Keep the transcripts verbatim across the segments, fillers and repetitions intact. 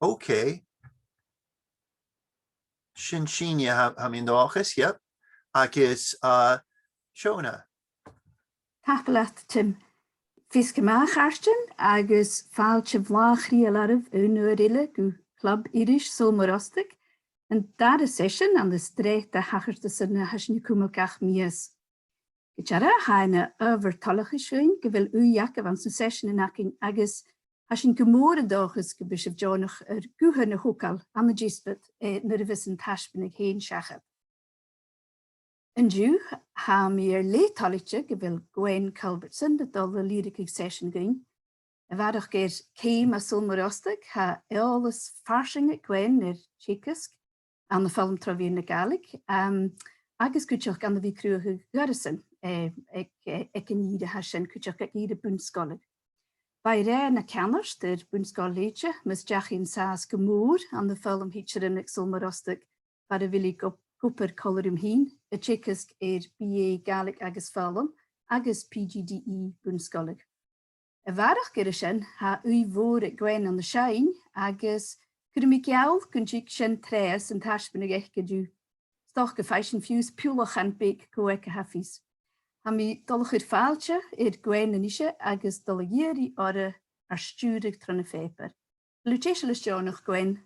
Okay. Sin Sìne, tha, tha mi an dòchas, yep. Agus, uh, Shona. Tapadh leat, Tim. Feasgar math, a chàirdean, agus fàilte bhlàth chridheil oirbh aon uair eile gu Club Iris Sabhal Mòr Ostaig, an dàrna seisean ann an sreath de thachartasan a tha sinn a' cumail gach mìos. Gu dearbh, tha e na adhbhar toileachais dhuinn gu bheil ùidh agaibh anns na seiseanan againn agus tha sinn gu mòr an dòchas gum bi sibh deònach ar guthan a thogail ann an deasbad, eh, nuair a bhios an taisbeanadh fhèin seachad. An-diugh, tha mi air leth toilichte gu bheil Gwen Culbertson a' dol a lìbhrigeadh seisean dhuinn. A bharrachd air ceum à Sabhal Mòr Ostaig, tha eòlas farsaing aig Gwen air teagasg ann am foghlam tro mheadhan na Gàidhlig, um, agus cuideachd ann a bhith a' cruthachadh ghoireasan, eh, aig, eh, aig an ìre a tha sin, cuideachd aig ìre bun-sgoile. Bha i roimhe na ceannard air Bun-sgoil Shlèite, mus deach i an sàs gu mòr ann am foghlam thidsearan aig Sabhal Mòr Ostaig, far a bheil i ag ob-, ag obair còmhla rium fhìn, a' teagasg air B A Gàidhlig agus Foghlam agus P G D E bun-sgoile. A bharrachd air sin, tha ùidh mhòr aig Gwen ann an seinn, agus cuiridh mi geall gun tig sin troimhe san taisbeanadh aice an-diugh. 'S dòcha gum faigh sinn fiù 's piullachan beag cò aige tha fios. Tha mi a' dol a chur fàilte air Gwen a-nise agus a' dol a dh'iarraidh oirre ar stiùireadh tron a' phàipear. A bheil thu deiseil is deònach, Gwen?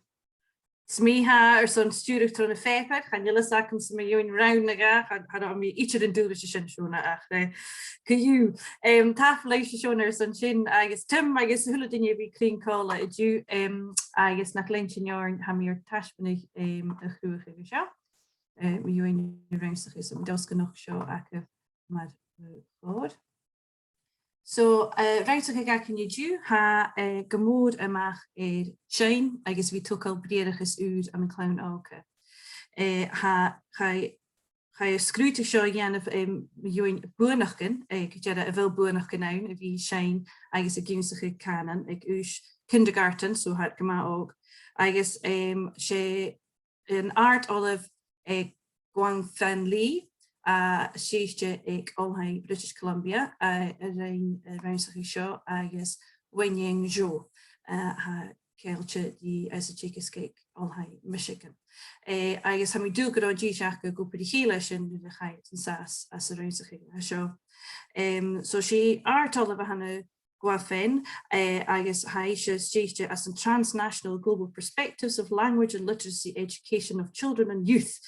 'S mi a tha airson stiùireadh tron a' phàipear, chan eil fhios agamsa mu dheidhinn rann no dhà, cha, cha robh mi idir an dùil ris a sin, Shona, ach, eh, co-dhiù. Em, tapadh leibhse, Shona, airson sin, agus Tim agus a h-uile duine a bhith cruinn còmhla an-diugh, em, agus nach lean sinn oirnn, tha mi air taisbeanadh, em, a chruthachadh an seo, eh, mu dheidhinn na rannsachadh, so tha mi an dòchas gun fhaic sibh seo agaibh mar, eh, chòir. So, eh, rannsachadh againn an-diugh, tha, eh, gu mòr a-mach air seinn agus a bhith a' togail briathrachas ùr ann an clann òga. Eh, tha, chaidh, chaidh an sgrùdadh seo a dhèanamh, em, mu dheidhinn buannachdan, eh, gu dearbh a bheil buannachdan ann a bhith a' seinn agus ag ionnsachadh cànain aig aois kindergarten, so tha iad gu math òg. Agus, em, 's e an Àrd-Ollamh, eh, Guangfan Li, a, a' sgrùdadh aig Oilthigh British Columbia, a, a rinn, eh, rannsachadh seo agus Wenying Zhou, eh, a tha ceangailte rithe às an teagasg aig Oilthigh Michigan. Eh, agus tha mi an dùil gun robh an dithis aca ag obair ri chèile an sin nuair a chaidh iad an sàs anns an rannsachadh seo. Em, so 's e Àrd-Ollamh a th' ann an Guangfan, eh, agus tha ise stèidhichte anns an Transnational Global Perspectives of Language and Literacy Education of Children and Youth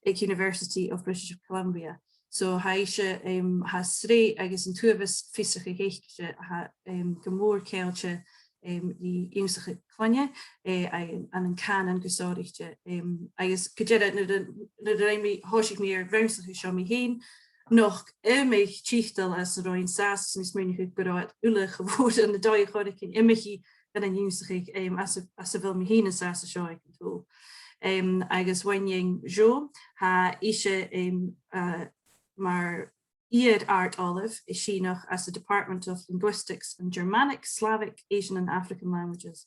aig University of British Columbia. So tha ise, em, tha sreath agus an t-uabhas fiosrachaidh aice, tha, em, gu mòr ceangailte, em, ri ionnsachadh cloinne, eh, a, ann an cànan gu sònraichte, em, agus gu dearbh nuair a, nuair a rinn mi, thòisich mi air rannsachadh seo mi fhèin, nochd iomadh tiotal anns an robh mi an sàs, 's mi a' smaoineachadh gun robh iad uile cho mòr ann an dòigh air choreigin iomchaidh dhan an ionnsachadh, em, anns a, anns a bheil mi fhìn an sàs an seo aig an t-saoghal. Em, agus Wenying Zhou, tha ise, em, eh, mar iar-Àrd-Ollamh a' sìneadh anns an Department of Linguistics and Germanic, Slavic, Asian and African Languages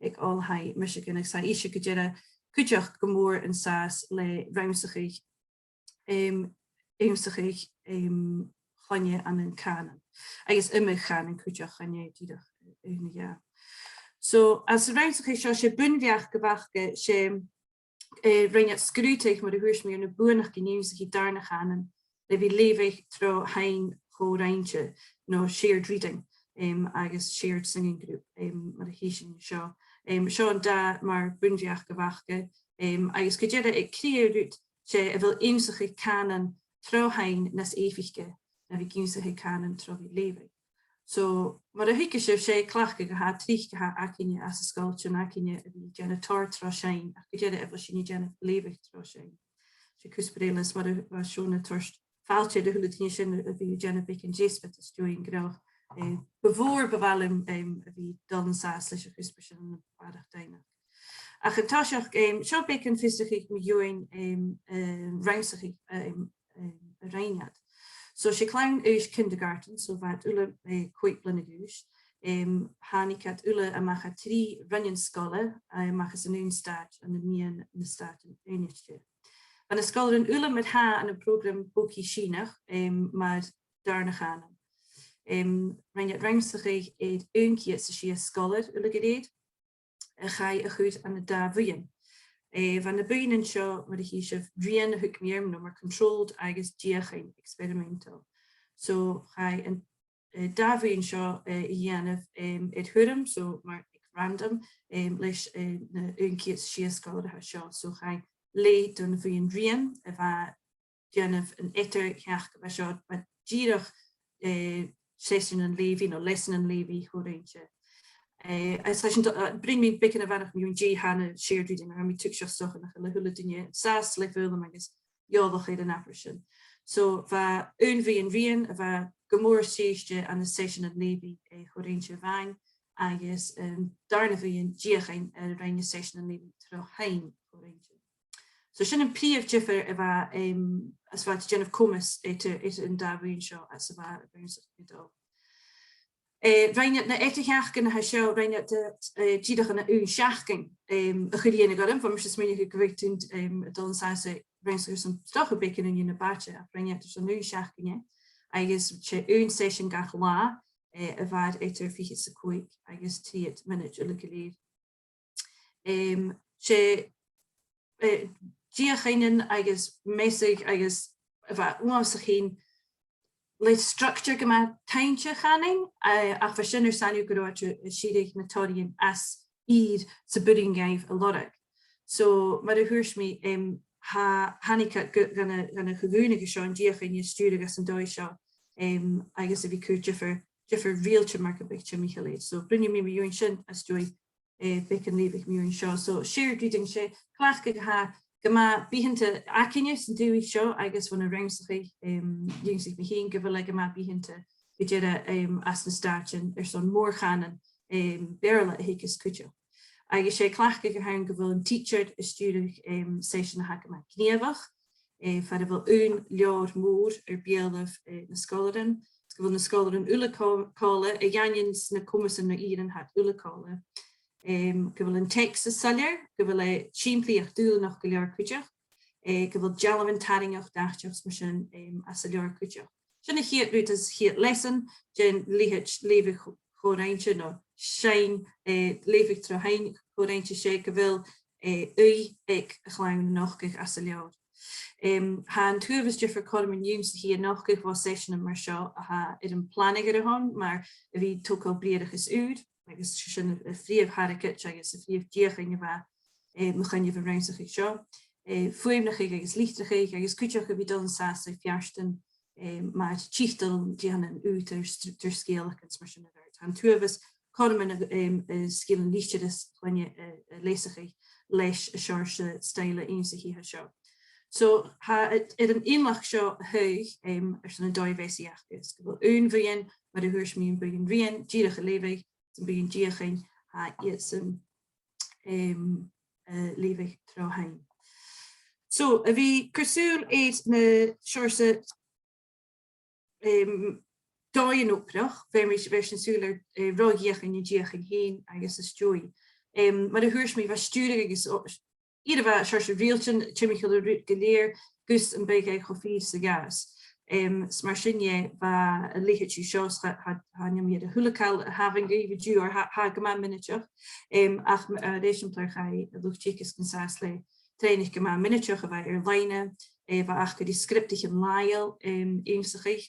aig Oilthigh Michigan, agus tha ise gu dearbh cuideachd gu mòr an sàs le rannsachadh, em, ionnsachadh, em, chloinne ann an cànan. Agus iomadh cànan cuideachd, chan e dìreach aon no dhà. So, anns an rannsachadh seo, 's e bun-bheachd a bh' aca, 's e, eh, rinn iad sgrùdadh, mar a thuirt mi, air na buannachdan ionnsachadh dàrna cànan le bhith a' leughadh tro sheinn cho-roinnte, no shared reading, em, agus shared singing group, em, mar a chì sinn seo. Em, seo an dath mar bhun-bheachd a bh' aca, em, agus gu dearbh aig cridhe rud, 's e a bheil ionnsachadh cànain tro sheinn nas èifeachdaiche na bhith ag ionnsachadh cànain tro bhith a' leughadh. So, mar a thuigeas sibh, 's e cleachdadh a tha tric a th' againne anns an sgoiltean againne a bhith a' dèanamh tòrr tro sheinn, ach gu dearbh a bheil sinn a' dèanamh leughadh tro sheinn. 'S e cuspair eile, is mar a bha Shona a' toirt fàilte air a h-uile duine sin a bhith a' dèanamh beagan deasbad às dèidh an gnothach, eh, bu mhòr bu mhath leam, em, a bhith a' dol an sàs leis a' chuspair sin ann am barrachd doimhneachd. Ach an toiseach, em, seo beagan fiosrachaidh mu dheidhinn, em, eh, rannsachadh, em, em, a rinn iad. So 's e clann aois kindergarten, so bha iad uile, eh, còig bliadhna a dh'aois. Em, thàinig iad uile a-mach à trì roinnean sgoile, eh, a-mach às an aon stàit ann am meadhan nan Stàitean Aonaichte. Bha na sgoilearan uile mar-thà ann am prògram bogaidh sìneach, em, mar dàrna cànan. Em, rinn iad rannsachadh air aon ceud 's a sia sgoilear uile gu lèir. a chaidh a chur ann an dà bhuidheann. Eh, bha na buidhnean seo, mar a chì sibh, rian a thug mi orm, no mar controlled agus deuchainn, experimental. So chaidh an, eh, dà bhuidheann seo, eh, a dhèanamh, em, air thuaiream, so mar aig random, em, leis, eh, na aon ceud 's a sia sgoilear a tha seo. So chaidh leth de na buidhnean rian a bha dèanamh an eadar-theachd a bha seo, bha dìreach, eh, seiseanan leughaidh no leasanan leughaidh cho-roinnte. Eh, agus tha sin do-, eh, bruidhinn mi beagan a bharrachd mu dheidhinn dè tha na shared reading, mar tha mi tuigseach 's dòcha nach eil a h-uile duine an sàs le foghlam agus eòlach air an abairt sin. So bha aon bhuidheann rian a bha gu mòr sèiste ann an seiseanan leughaidh, eh, cho-roinnte a-mhàin, agus an dàrna buidheann deuchainn a rinn na seiseanan leughaidh tro sheinn cho-roinnte. So sin am prìomh dhiofar a bha, em, às a bha iad a' dèanamh coimeas eadar, eadar an dà bhuidheann seo às a bha a' rannsachadh a' dol. Eh, rinn iad na eadar-theachdan a tha seo, rinn iad, eh, dìreach ann an aon seachdain, em, a chuir e iongnadh orm, bha mise a' smaoineachadh gu bheil iad, em, a' dol an sàs a' rannsachadh airson 's dòcha beagan an uair no dhà, ach rinn iad airson aon seachdain e, agus 's e aon seisean gach latha, eh, a bha eadar fichead 's a còig agus trithead mionaid uile gu lèir. Em, 's e, eh, deuchainnean agus measadh agus a bha uabhasach fhèin le structure gu math toinnte chanainn, eh, ach bha sin air sàilleabh gun robh iad a' sireadh na toraidhean às ìre 's a b' urrainn dhaibh a lorg. So, mar a thuirt mi, em, tha, thàinig iad gu, gun a, gun a cho-dhùnadh seo an deuchainn a stiùireadh anns an dòigh seo, em, agus a bhith a' cur diofar, diofar riaghailtean mar gum biodh timcheall air. So, bruidhnidh mi mu dheidhinn sin às dèidh, eh, beagan leughadh mu dheidhinn seo. So, shared reading, 's e cleachdadh a tha gu math bitheanta againne san dùthaich seo agus bho na rannsachaidh, em, dh'ionnsaich mi fhìn gu bheil e gu math bitheanta gu dearbh, em, anns na Stàitean airson mòr-chànan, em, Beurla a theagasg cuideachd. Agus 's e cleachdadh a th' ann gu bheil an tidsear a' stiùireadh, em, seisean a tha gu math gnìomhach, eh, far a bheil aon leabhar mòr air beulaibh, eh, na sgoilearan, 's gu bheil na sgoilearan uile co-, còmhla, a dh'aindeoin 's na comasan no ìrean tha iad uile còmhla. Em, gu bheil an teacstas soilleir, gu bheil e sìmplidh ach dùbhlanach gu leòr cuideachd, eh, gu bheil dealbhan tarraingeach, dath-teacsa 's mar sin, em, anns an leabhar cuideachd. Sin a' chiad rud, is a' chiad leasan, dèan leithid leughadh cho-, cho-roinnte no seinn, eh, leughadh tro sheinn cho-roinnte, 's e gu bheil, eh, ùidh aig a' chloinn a' nochdadh anns an leabhar. Em, tha an t-uabhas diofar chothroman ionnsachaidh a' nochdadh bho sheiseanan mar seo a tha air am planadh air a shon, mar a bhith a' togail briathrachas ùr, agus 's e sin a' phrìomh thargaid agus a' phrìomh dheuchainn a bha, eh, mu choinneamh an rannsachadh seo. Eh, fuaimneachadh agus litreachadh, agus cuideachd a bhith a' dol an sàs le feartan, eh, mar tiotal, dìreach an ùghdar, stru-, structar sgeulachdan 's mar sin air adhart. Tha an t-uabhas cothroman, em, eh, sgilean litearrais a chluinntinn, eh, a leasachadh leis an seòrsa stoidhle ionnsachaidh seo. So, tha, eh, air an imleach seo a thaghadh, em, airson an dòigh-mheasaidheachd, is gu bheil aon bhuidheann, mar a thuirt mi, am buidheann rian, dìreach a' leughadh, 's am buidheann deuchainn, tha iadsan, em, eh, leughadh tro sheinn. So, a bhith cur sùil air na seòrsa, em, dòighean obrach, bheir mi, bheir sinn sùil air, eh, ro dheuchainn an deuchainn fhèin agus às dèidh. Em, mar a thuirt mi, bha stiùireadh agus o-, iad a bha seòrsa riaghailtean timcheall air rud gu lèir, gus am biodh e cho fìor 's a ghabhas. Em, 's mar sin dheth, bha a leithid seo, 's cha, cha, chan eil mi air a h-uile càil a thabhann dhuibh an-diugh, oir tha, tha e gu math mionaideach. Em, ach m-, air eisimpleir chaidh an luchd-teagaisg an sàs le trèanadh gu math mionaideach a bha air-loidhne, eh, bha aca ri sgriobtaichean làitheil, em, ionnsachadh,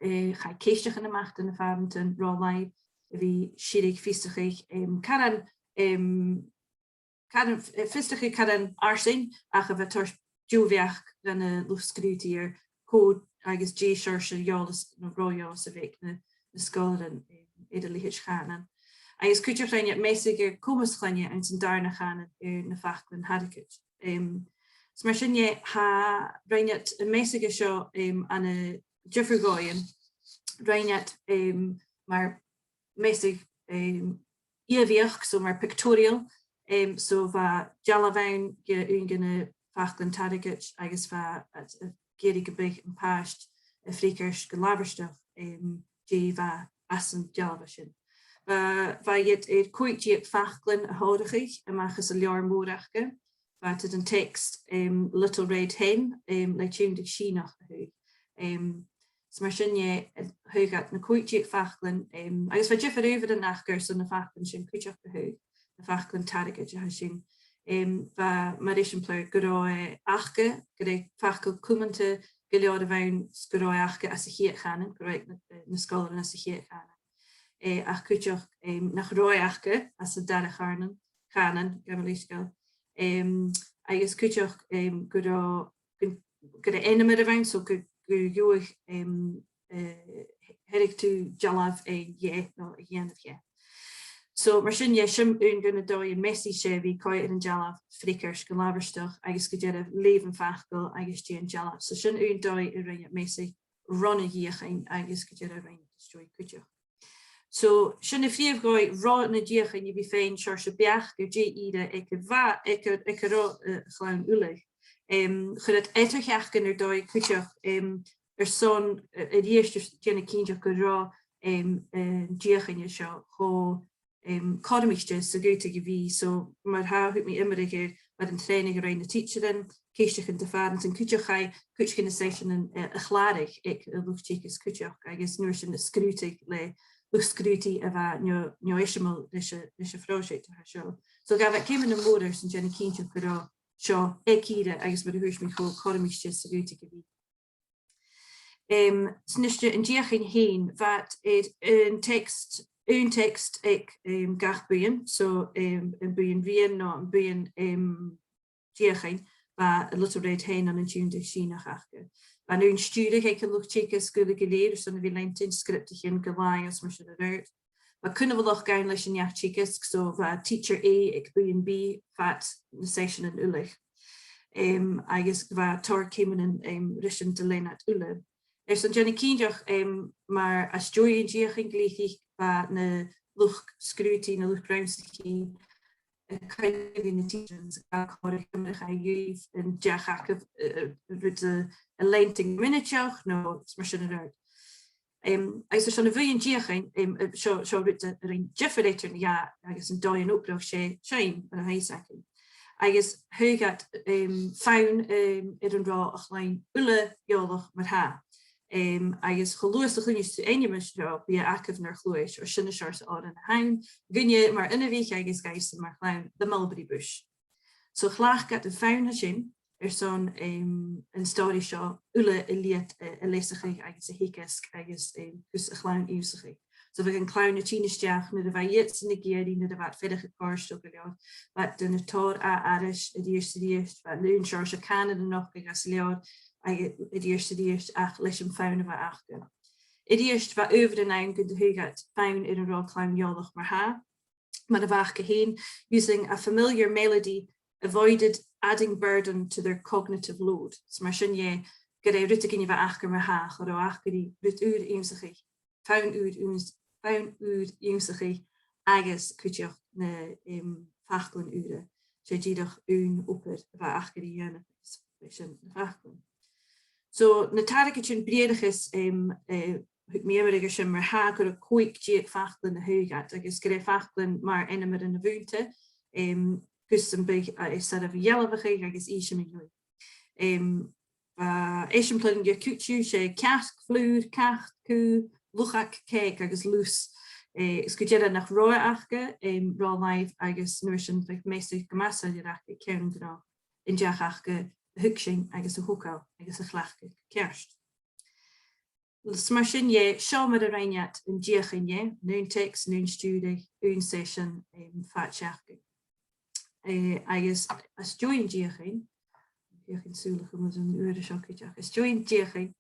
eh, chaidh ceisteachan a-mach do na pàrantan ro làimh a bhith a' sireadh fiosrachaidh, em, caran, em, caran f-, eh, fiosrachaidh caran fharsaing ach a bha a' toirt deagh bheachd dhan an luchd-sgrùdaidh air cò agus dè seòrsa eòlas no ro-eòlas a bh' aig na, na sgoilearan, em, air a leithid chànain. Agus cuideachd rinn iad measadh air comas chloinne anns an dàrna cànan air na faclan targaid. Em, is mar sin dheth, tha, rinn iad am measadh seo, em, ann an diofar dhòighean, rinn iad, em, mar measadh, em, ìomhaigheach, so mar pictorial, em, so bha dealbh ann de aon de na faclan targaid agus bha iad ag iarraidh gum biodh am pàiste a' freagairt gu labhairteach, em, dè bha anns an dealbh sin. Bha, bha iad air còig deug faclan a thòrachadh a-mach às an leabhar mòr aca. Bha iad air an text, em, Little Red Hen, em, le tionndadh Sìneach a thaghadh. Em, is mar sin dheth, eh, thagh iad na còig deug faclan, em, agus bha diofar adhbharan aca airson na faclan sin cuideachd a thaghadh. na faclan targaid a tha sin. Em, bha, mar eisimpleir, gun robh e aca, gun robh facal cumanta gu leòr a bh' ann 's gun robh e aca anns a' chiad chànan, gun robh e aig na, na sgoilearan anns a' chiad chànan. Eh, ach cuideachd, em, nach robh e aca anns an dàrna chànan, chànan, gabh mo leisgeul. Em, agus cuideachd, em, gun robh, gun, gun robh ainmear a bh' ann, so gu, gu gheibheadh, em, eh, theireadh tu dealbh, eh, dheth no a dhèanamh dheth. So, mar sin, yeah, sin aon de na dòighean, measadh 's e bhith a' coimhead air an dealbh freagairt gu labhairteach agus gu dearbh leugh am facal agus dèan dealbh. So sin aon dòigh a rinn iad measadh ron an deuchainn agus gu dearbh rinn iad a-staigh cuideachd. So sin a' phrìomh dhòigh ron an deuchainn a bhith faighinn seòrsa beachd air dè ìre aig a' bha-, aig a', aig an robh, eh, a' chlann uile. Em, chuir iad eadar-theachdan air dòigh cuideachd, em, airson, eh, a-rithist dèanamh cinnteach gun robh, em, an deuchainn seo cho, em, cothromaichte 's a dh'fhaodadh a bhith. So mar-thà, thug mi iomradh air, air an trèanadh a rinn na tidsearan, ceist aca an dà phàrant, 's an cuideachd, cuid de na seiseanan, eh, a chlàradh aig an luchd-teagaisg cuideachd, agus an uair sin a' sgrùdadh le luchd-sgrùdaidh a bha neo, neo-eisimeileach leis a', leis a' phròiseact a tha seo. So ghabh e ceumannan mòra airson dèanamh cinnteach gun robh seo aig ìre agus, mar a thuirt mi, cho cothromaichte 's a dh'fhaodadh a bhith. Em, 's a-nise an deuchainn fhèin, bha iad air an text, aon text aig, em, gach buidheann, so, em, am buidheann riaghailteach no am buidheann, em, deuchainn, bha an Little Red Hen ann an tionndadh Sìonach aca. Bha an aon stiùireadh aig an luchd-teagaisg uile gu lèir airson a bhith a' leantainn, sgriobt a' tighinn gu làitheil is mar sin air adhart. Bha cunbhalachd ann leis an neach-teagaisg, so bha teacher A aig buidheann B fad na seiseanan uile. Em, agus bha tòrr cheumannan, em, ris an do lean iad uile. Airson dèanamh cinnteach, em, mar às dèidh an deuchainn ghleidhidh, bha na luchd-sgrùdaidh, na luchd-rannsachaidh, a' coinneachadh ri na tidsearan 's a' cur a-mach a thaobh an deach aca, eh, eh, rud a, a leantainn mionaideach no mar sin air adhart. Em, agus airson a' bhuidheann deuchainn, em, eh, seo, seo rud a, a rinn diofar eadar na dhà agus an dòigh-obrach, 's e seinn mar a tha fhios againn. Agus thug iad, em, fonn, em, air an robh a' chlann uile eòlach mar-thà. Em, agus cho luath 's a chluinneas tu ainm an seo, bidh e agaibh nur cluais, oir sin an seòrsa òran a th' ann, dhuinne mar inbhich agus dhaibhsan mar chlann, The Mulberry Bush. So chleachd iad am fonn sin airson, em, an stòiridh seo uile a leud, eh, a leasachadh agus a theagasg agus, em, gus a' chlann ionnsachadh. So bhiodh an clann a' tighinn a-steach nuair a bha iadsan ag iarraidh, nuair a bha iad a' faireachdainn gu leòr, bha iad a' dèanamh tòrr ath-aithris a-rithist 's a-rìst, bha an aon seòrsa cànan a' nochdadh às an leabhar a-rithist 's a-rìst ach leis an fhonn a bh' aca. A-rithist, bha adhbharan ann gun do thug iad fonn air an robh a' chlann eòlach mar-thà, mar a bh' aca fhèin, using a familiar melody avoided adding burden to their cognitive load. So mar sin dheth, gur e rud a bh' aca mar-thà, cha robh aca ri rud ùr ionnsachadh, fonn ùr ionns-, fonn ùr ionnsachadh agus cuideachd na, em, faclan ùra. 'S e dìreach aon obair a bh' aca ri dhèanamh agus b' e sin na faclan. So na targaidean briathrachais, em, eh, thug mi iomradh air sin mar-thà, gun robh còig deug faclan a thug iad, agus gur e faclan mar ainmean a bh' annta, em, gus am biodh, eh, iad soirbh a dhealbhachadh agus innse mun deidhinn. Em, bha eisimpleirean gu cinnteach, 's e cearc, flùr, cat, cù, luchag, cèic agus lus. Eh, is gu dearbh nach robh e aca, em, ro làimh agus an uair sin bhiodh measadh gu math soilleir aca aig ceann gnothaich an deach aca a thuigsinn agus a thogail agus a chleachdadh ceart. Is mar sin dheth, seo mar a rinn iad an deuchainn dheth, an aon text, an aon stiùireadh, aon seisean, em, fad seachdain. Eh, agus às dèidh an deuchainn, deuchainn sùil a chumail an uair seo cuideachd, às dèidh an deuchainn,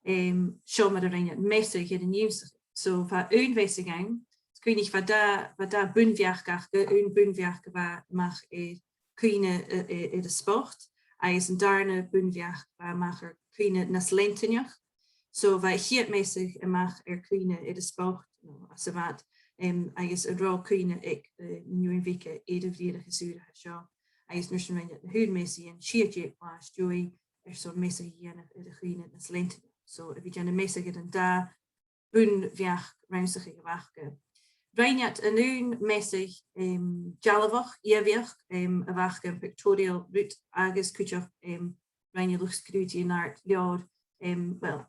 em, seo mar a rinn iad measadh air an ionnsachadh. So bha aon mheasadh ann, is cuimhnich, bha dà, bha dà bun-bheachd aca, aon bun-bheachd a bha a-mach air cuimhne, eh, eh, air an spot, agus an dàrna bun-bheachd a bha a-mach air cuimhne nas leantainne. So bha a' chiad mheasadh a-mach air cuimhne air an spot, no às a' bhad, em, agus an robh cuimhne aig, eh, na daoine bheaga air a' bhriathrachas ùr a tha seo, agus mar sin rinn iad na h-aon mheasaidhean sia-deug latha às dèidh airson measadh a dhèanamh air a' chuimhne nas leantainne. So a bhith a' dèanamh measadh air an dà bun-bheachd rannsachaidh a bh' aca. Rinn iad an aon mheasadh, em, dealbhach, ìomhaigheach, em, a bh' aca, am pictorial route agus cuideachd, em, rinn an luchd-sgrùdaidh an àrd-leabhar, em, well,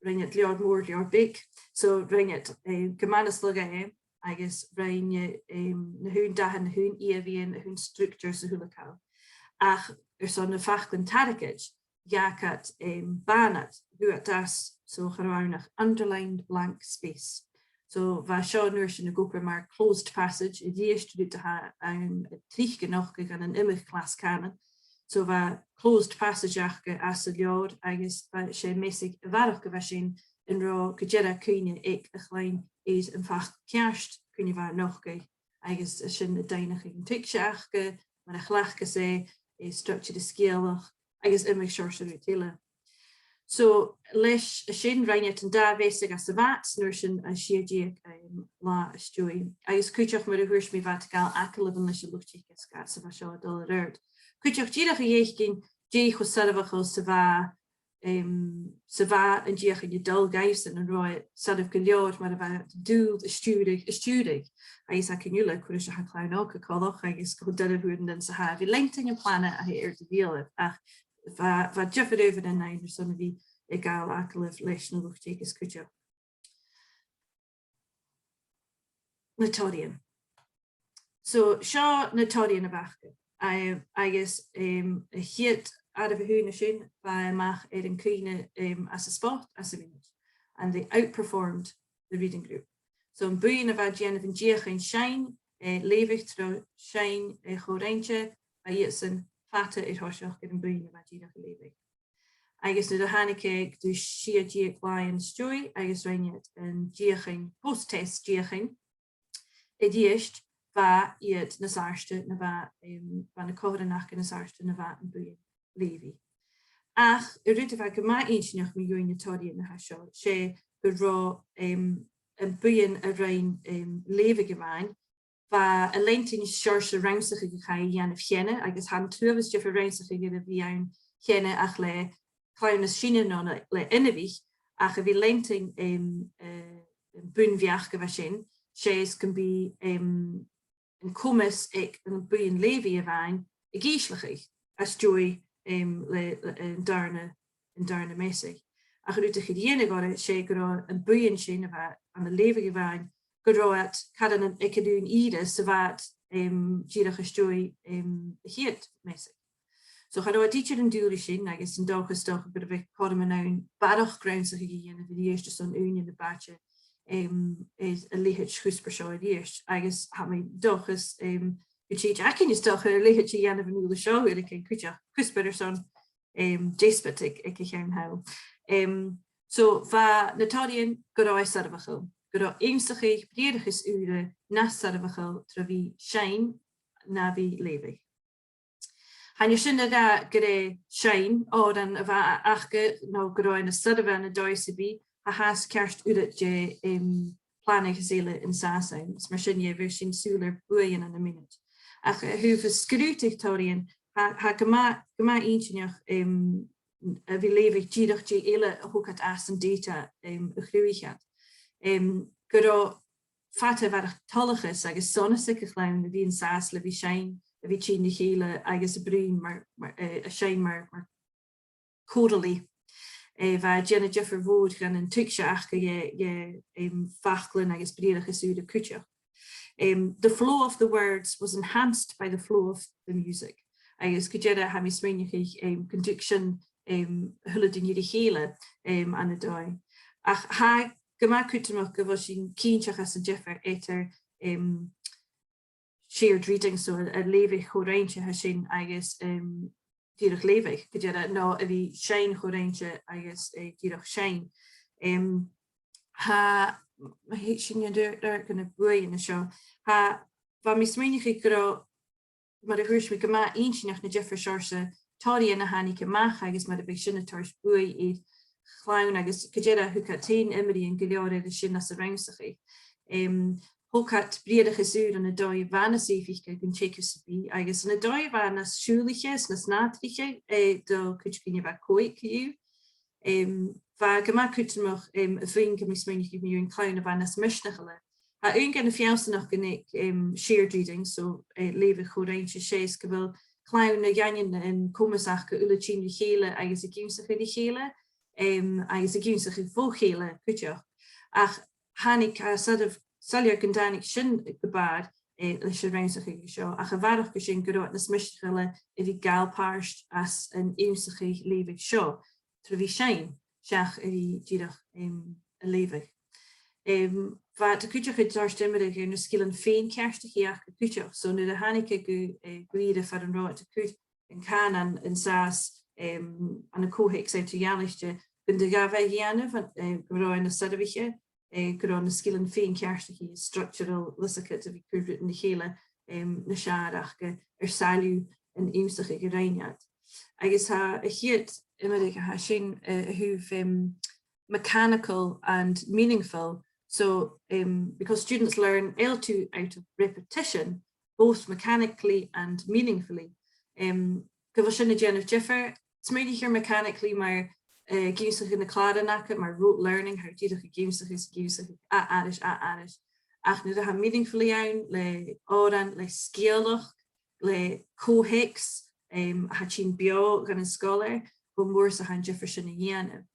rinn iad leabhar mòr, leabhar beag. So rinn iad, eh, gu math nas lugha e, agus rinn e, em, na h-aon dathan, na h-aon ìomhaighean, na h-aon structures, a h-uile càil. Ach airson na faclan targaid, dh'fhàg iad, em, bànad, bhuail iad às, so cha robh ann ach underlined blank space. So bha seo an uair sin ag obair mar closed passage, a-rithist rud a tha, em, tric a' nochdadh ann an iomadh clas cànain. So bha closed passage aca anns an leabhar agus bha, 's e measadh a bharrachd a bha sin, an robh gu dearbh cuimhne aig a' chloinn air am facal ceart cuine a bha a' nochdadh, agus sin a' daingneachadh an tuigse aca, mar a chleachdas e, eh, structure an sgeulachd, agus iomadh seòrsa rud eile. So, leis sin, rinn iad an dà mheasadh às a' bhad, 's an uair sin an sia-deug, em, latha às dèidh. Agus cuideachd, mar a thuirt mi, bha iad a' gabhail agallamhan leis an luchd-teagaisg 's a bha seo a' dol air adhart. Cuideachd, dìreach a dh'fhaicinn dè cho soirbheachail 's a bha, em, 's a bha an deuchainn a' dol dhaibhsan, an robh e soirbh gu leòr mar a bha iad an dùil a stiùireadh, a stiùireadh. Agus aig an àm ud, chuir e seo a' chlann òga coltach agus gu doirbh uaireannan 's a tha a bhith a' leantainn am plana a tha air do bheulaibh. Ach bha, bha diofar adhbharan ann airson a bhith a' gabhail agallamh leis na luchd-teagaisg cuideachd. Na toraidhean. So, seo na toraidhean a bh' aca. Eh, agus, em, a' chiad àireamh a th' ann an sin, bha e a-mach air an cuimhne, em, anns a' spot, anns a' mhionaid. And they outperformed the reading group. So, am buidheann a bha a' dèanamh an deuchainn seinn, eh, leughadh tro sheinn, eh, cho-roinnte, bha iadsan fada air thoiseach air am buidheann a bha dìreach a' leughadh. Agus nuair a thàinig e gu sia-deug latha às dèidh, agus rinn iad an deuchainn, post-test deuchainn, a-rithist, bha iad nas àirde na bha, em, bha na comharran aca nas àirde na bha am buidheann leughaidh. Ach an rud a bha gu math inntinneach mu dheidhinn na toraidhean a tha seo, 's e gun robh, em, am buidheann a rinn, em, leughadh a-mhàin, bha e a' leantainn seòrsa rannsachadh a chaidh a dhèanamh cheana, agus tha an t-uabhas diofar rannsachadh air a bhith ann cheana ach le clann nas sine no le, le inbhich, ach a bhith a' leantainn, em, eh, am bun-bheachd a bha sin, 's e 's gum bi, em, an comas aig am buidheann leughaidh a-mhàin ag ìsleachadh às dèidh, em, le, le, an dàrna, an dàrna measadh. Ach an rud a chuir iongnadh orra, 's e gun robh am buidheann sin a bha ann an leughadh a-mhàin, gun robh iad caran aig an aon ìre 's a bha iad, em, dìreach às dèidh, em, a' chiad mheasadh. So cha robh iad idir an dùil ri sin, agus an dòchas, 's dòcha, gun robh cothrom ann barrachd rannsachaidh a dhèanamh a-rithist airson ùine na b' fhaide, em, air a leithid chuspair seo a-rithist, agus tha mi an dòchas, em, gun tèid againn, 's dòcha, air a leithid a dhèanamh an uair seo, air a' cheann cuideachd, cuspair airson, em, deasbad aig, aig a' cheann thall. Em, so, bha na toraidhean gu ro soirbheachail, gu robh ionnsachadh, briathrachas ùra nas soirbheachail tro bhith a' seinn na bhith a' leughadh. Chan eil sin ag ràdh gur e seinn òran a bha aca, no gun robh e nas soirbhe na dòigh sam bith, tha fhathast ceart uiread de, em, planadh is eile an sàs ann. Is mar sin, bheir sinn sùil air buidheann ann am mionaid. Ach, eh, a thaobh sgrùdadh toraidhean, tha, tha e gu math, gu math inntinneach, em, a bhith a' leughadh dìreach dè eile a thog iad às an data, em, a chruthaich iad. Em, gun robh fada a bharrachd toileachas agus sonas aig a' chlann a bhith an sàs le bhith a' seinn, a bhith a' tighinn ri chèile agus a' bruidhinn mar, mar, eh, a' seinn mar, mar chorally. Eh, bha e a' dèanamh diofar mhòr dhan an tuigse aca dhe, dhe, em, faclan agus briathrachas ùra cuideachd. Em, the flow of the words was enhanced by the flow of the music. Agus gu dearbh, tha mi a' smaoineachadh, em, gun tug sin, em, a h-uile duine ri chèile, em, ann an dòigh. Ach tha e gu math cudromach gu bheil sinn cinnteach anns an diofar eadar, em, shared reading, so a, a' leughadh cho-roinnte a tha sin agus, em, dìreach leughadh, gu dearbh, no a bhith a' seinn cho-roinnte agus, eh, dìreach seinn. Em, tha, ma thèid sinn air, air, air na buidhnean seo, tha, bha mi a' smaoineachadh gun robh, mar a thuirt mi, gu math inntinneach na diofar seòrsa toraidhean a thàinig a-mach agus mar a bhiodh sin a' toirt buaidh air chlann agus gu dearbh thug iad fhèin iomraidhean gu leòr air sin anns an rannsachadh. Em, thog iad briathrachas ùr ann an dòigh a bha nas èifeachdaiche gun teagamh sam bith agus ann an dòigh a bha nas siùbhlaiche is nas nàdarraiche, eh, do chuid dhaoine a bha còig co-dhiù. Em, bha e gu math cudromach, em, a bhith a' smaoineachadh mu dheidhinn clann a bha nas misneachaile. Tha aon de na feallsanachdan aig, em, shared reading, so, eh, leughadh cho-roinnte, 's e 's gu bheil clann a' faighinn an comas aca uile tighinn ri chèile agus ag ionnsachadh ri chèile, em, agus ag ionnsachadh bho chèile cuideachd. Ach thàinig, eh, sort of soilleir gun tàinig sin gu bàrr, eh, leis an rannsachadh seo, ach a bharrachd air sin gun robh iad nas misneachaile a bhith a' gabhail pàirt anns an ionnsachadh leughaidh seo, tro bhith a' seinn, seach a bhith dìreach, em, a' leughadh. Em, bha iad cuideachd a' toirt iomradh air na sgilean fèin-ceartaichidh aca cuideachd. So nuair a thàinig e gu, eh, gu ìre far an robh iad a' cur an cànan an sàs, em, ann an co-theacs eadar-dhealaichte, gun do ghabh e a dhèanamh, eh, gu robh e na soirbheiche, eh, gu robh na sgilean fèin-ceartaichidh, structural, leis a' chùis a bhith a' cur rudan ri chèile, em, nas fheàrr aca air sàilleabh an ionnsachadh a rinn iad. Agus tha a' chiad iomradh a tha sin, eh, a thaobh, em, mechanical and meaningful. So, em, because students learn L two out of repetition, both mechanically and meaningfully. Em, gu bheil sin a' dèanamh diofar? Smaoinich air mechanically mar, eh, ag ionnsachadh na clàran aca, mar rote learning, tha thu dìreach ag ionnsachadh is ag ionnsachadh a-thairis, a-thairis. Ach nuair a tha meaningfully ann, le òran, le sgeulachd, le co-theacs, em, a tha a' tighinn beò dhan an sgoilear, bu mhòr 's a tha an diofar sin a dhèanamh.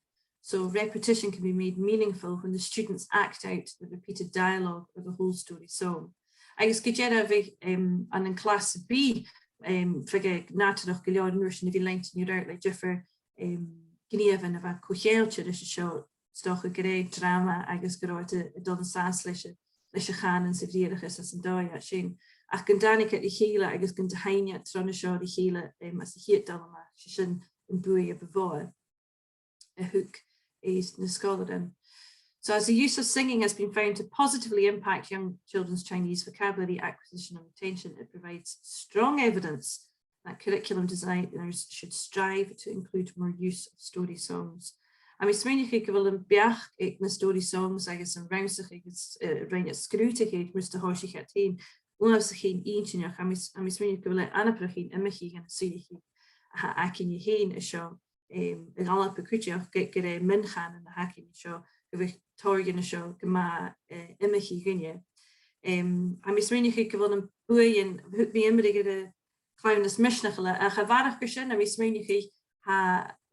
So repetition can be made meaningful when the students act out the repeated dialogue of a whole story song. Agus gu dearbh, em, ann an clas a bhith, em, bhiodh e nàdarrach gu leòr an uair sin a bhith a' leantainn air adhart le diofar, em, gnìomhan a bha co-cheangailte ris an seo, 's dòcha gur e dràma agus gun robh iad a', a' dol an sàs leis a', leis a' chànan 's a' bhriathrachas anns an dòigh sin. Ach gun tàinig iad ri chèile agus gun do sheinn iad tron a seo ri chèile, em, anns a' chiad dol a-mach, 's e sin am buaidh a bu mhotha a thug air na sgoilearan. So as the use of singing has been found to positively impact young children's Chinese vocabulary acquisition and retention, it provides strong evidence that curriculum designers should strive to include more use of story songs. Tha mi a' smaoineachadh gu bheil am beachd aig na story songs agus an rannsachadh agus, eh, rinn iad sgrùdadh air mus do thòisich iad fhèin uabhasach fhèin inntinneach. Tha mi, tha mi a' smaoineachadh gu bheil e anabarrach fhèin iomchaidh dhan an suidheachadh a th' againne fhèin an seo, em, an Alba cuideachd, gu, gur e mion-chànan a th' againn an seo, gu bheil tòrr dhen a seo gu math, eh, iomchaidh dhuinne. Em, tha mi a' smaoineachadh gu bheil am buaidh, thug mi iomradh air a' chlann as misneachaile, ach a bharrachd air sin, tha mi a' smaoineachadh, tha,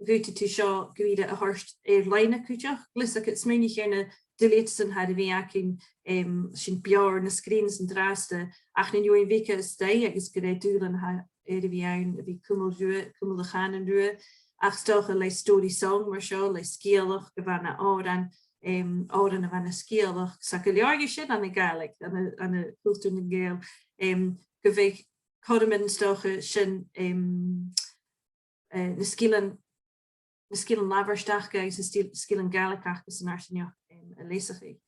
dh'fhaodadh tu seo gu ìre a thoirt air-loidhne cuideachd, leis a' smaoineachadh air na duilgheadasan a tha air a bhith againn, em, sin beò air na sgrìonsan an-dràsta, ach nan deidhinn bheaga a-staigh agus gur e dùbhlan a tha air a bhith ann a bhith a' cumail riutha, a' cumail a' chànain riutha, ach 's dòcha le story song mar seo, le sgeulachd a bha na òran, em, òran a bha na sgeulachd, 's e gu leòr de sin ann an Gàidhlig, ann an, ann an cultar nan Gàidheal, em, gu bheil cothroman 's dòcha sin, em, eh, na sgilean, na sgilean labhairt aca agus na stil-, sgilean Gàidhlig aca san fharsaingeachd, em, a leasachadh.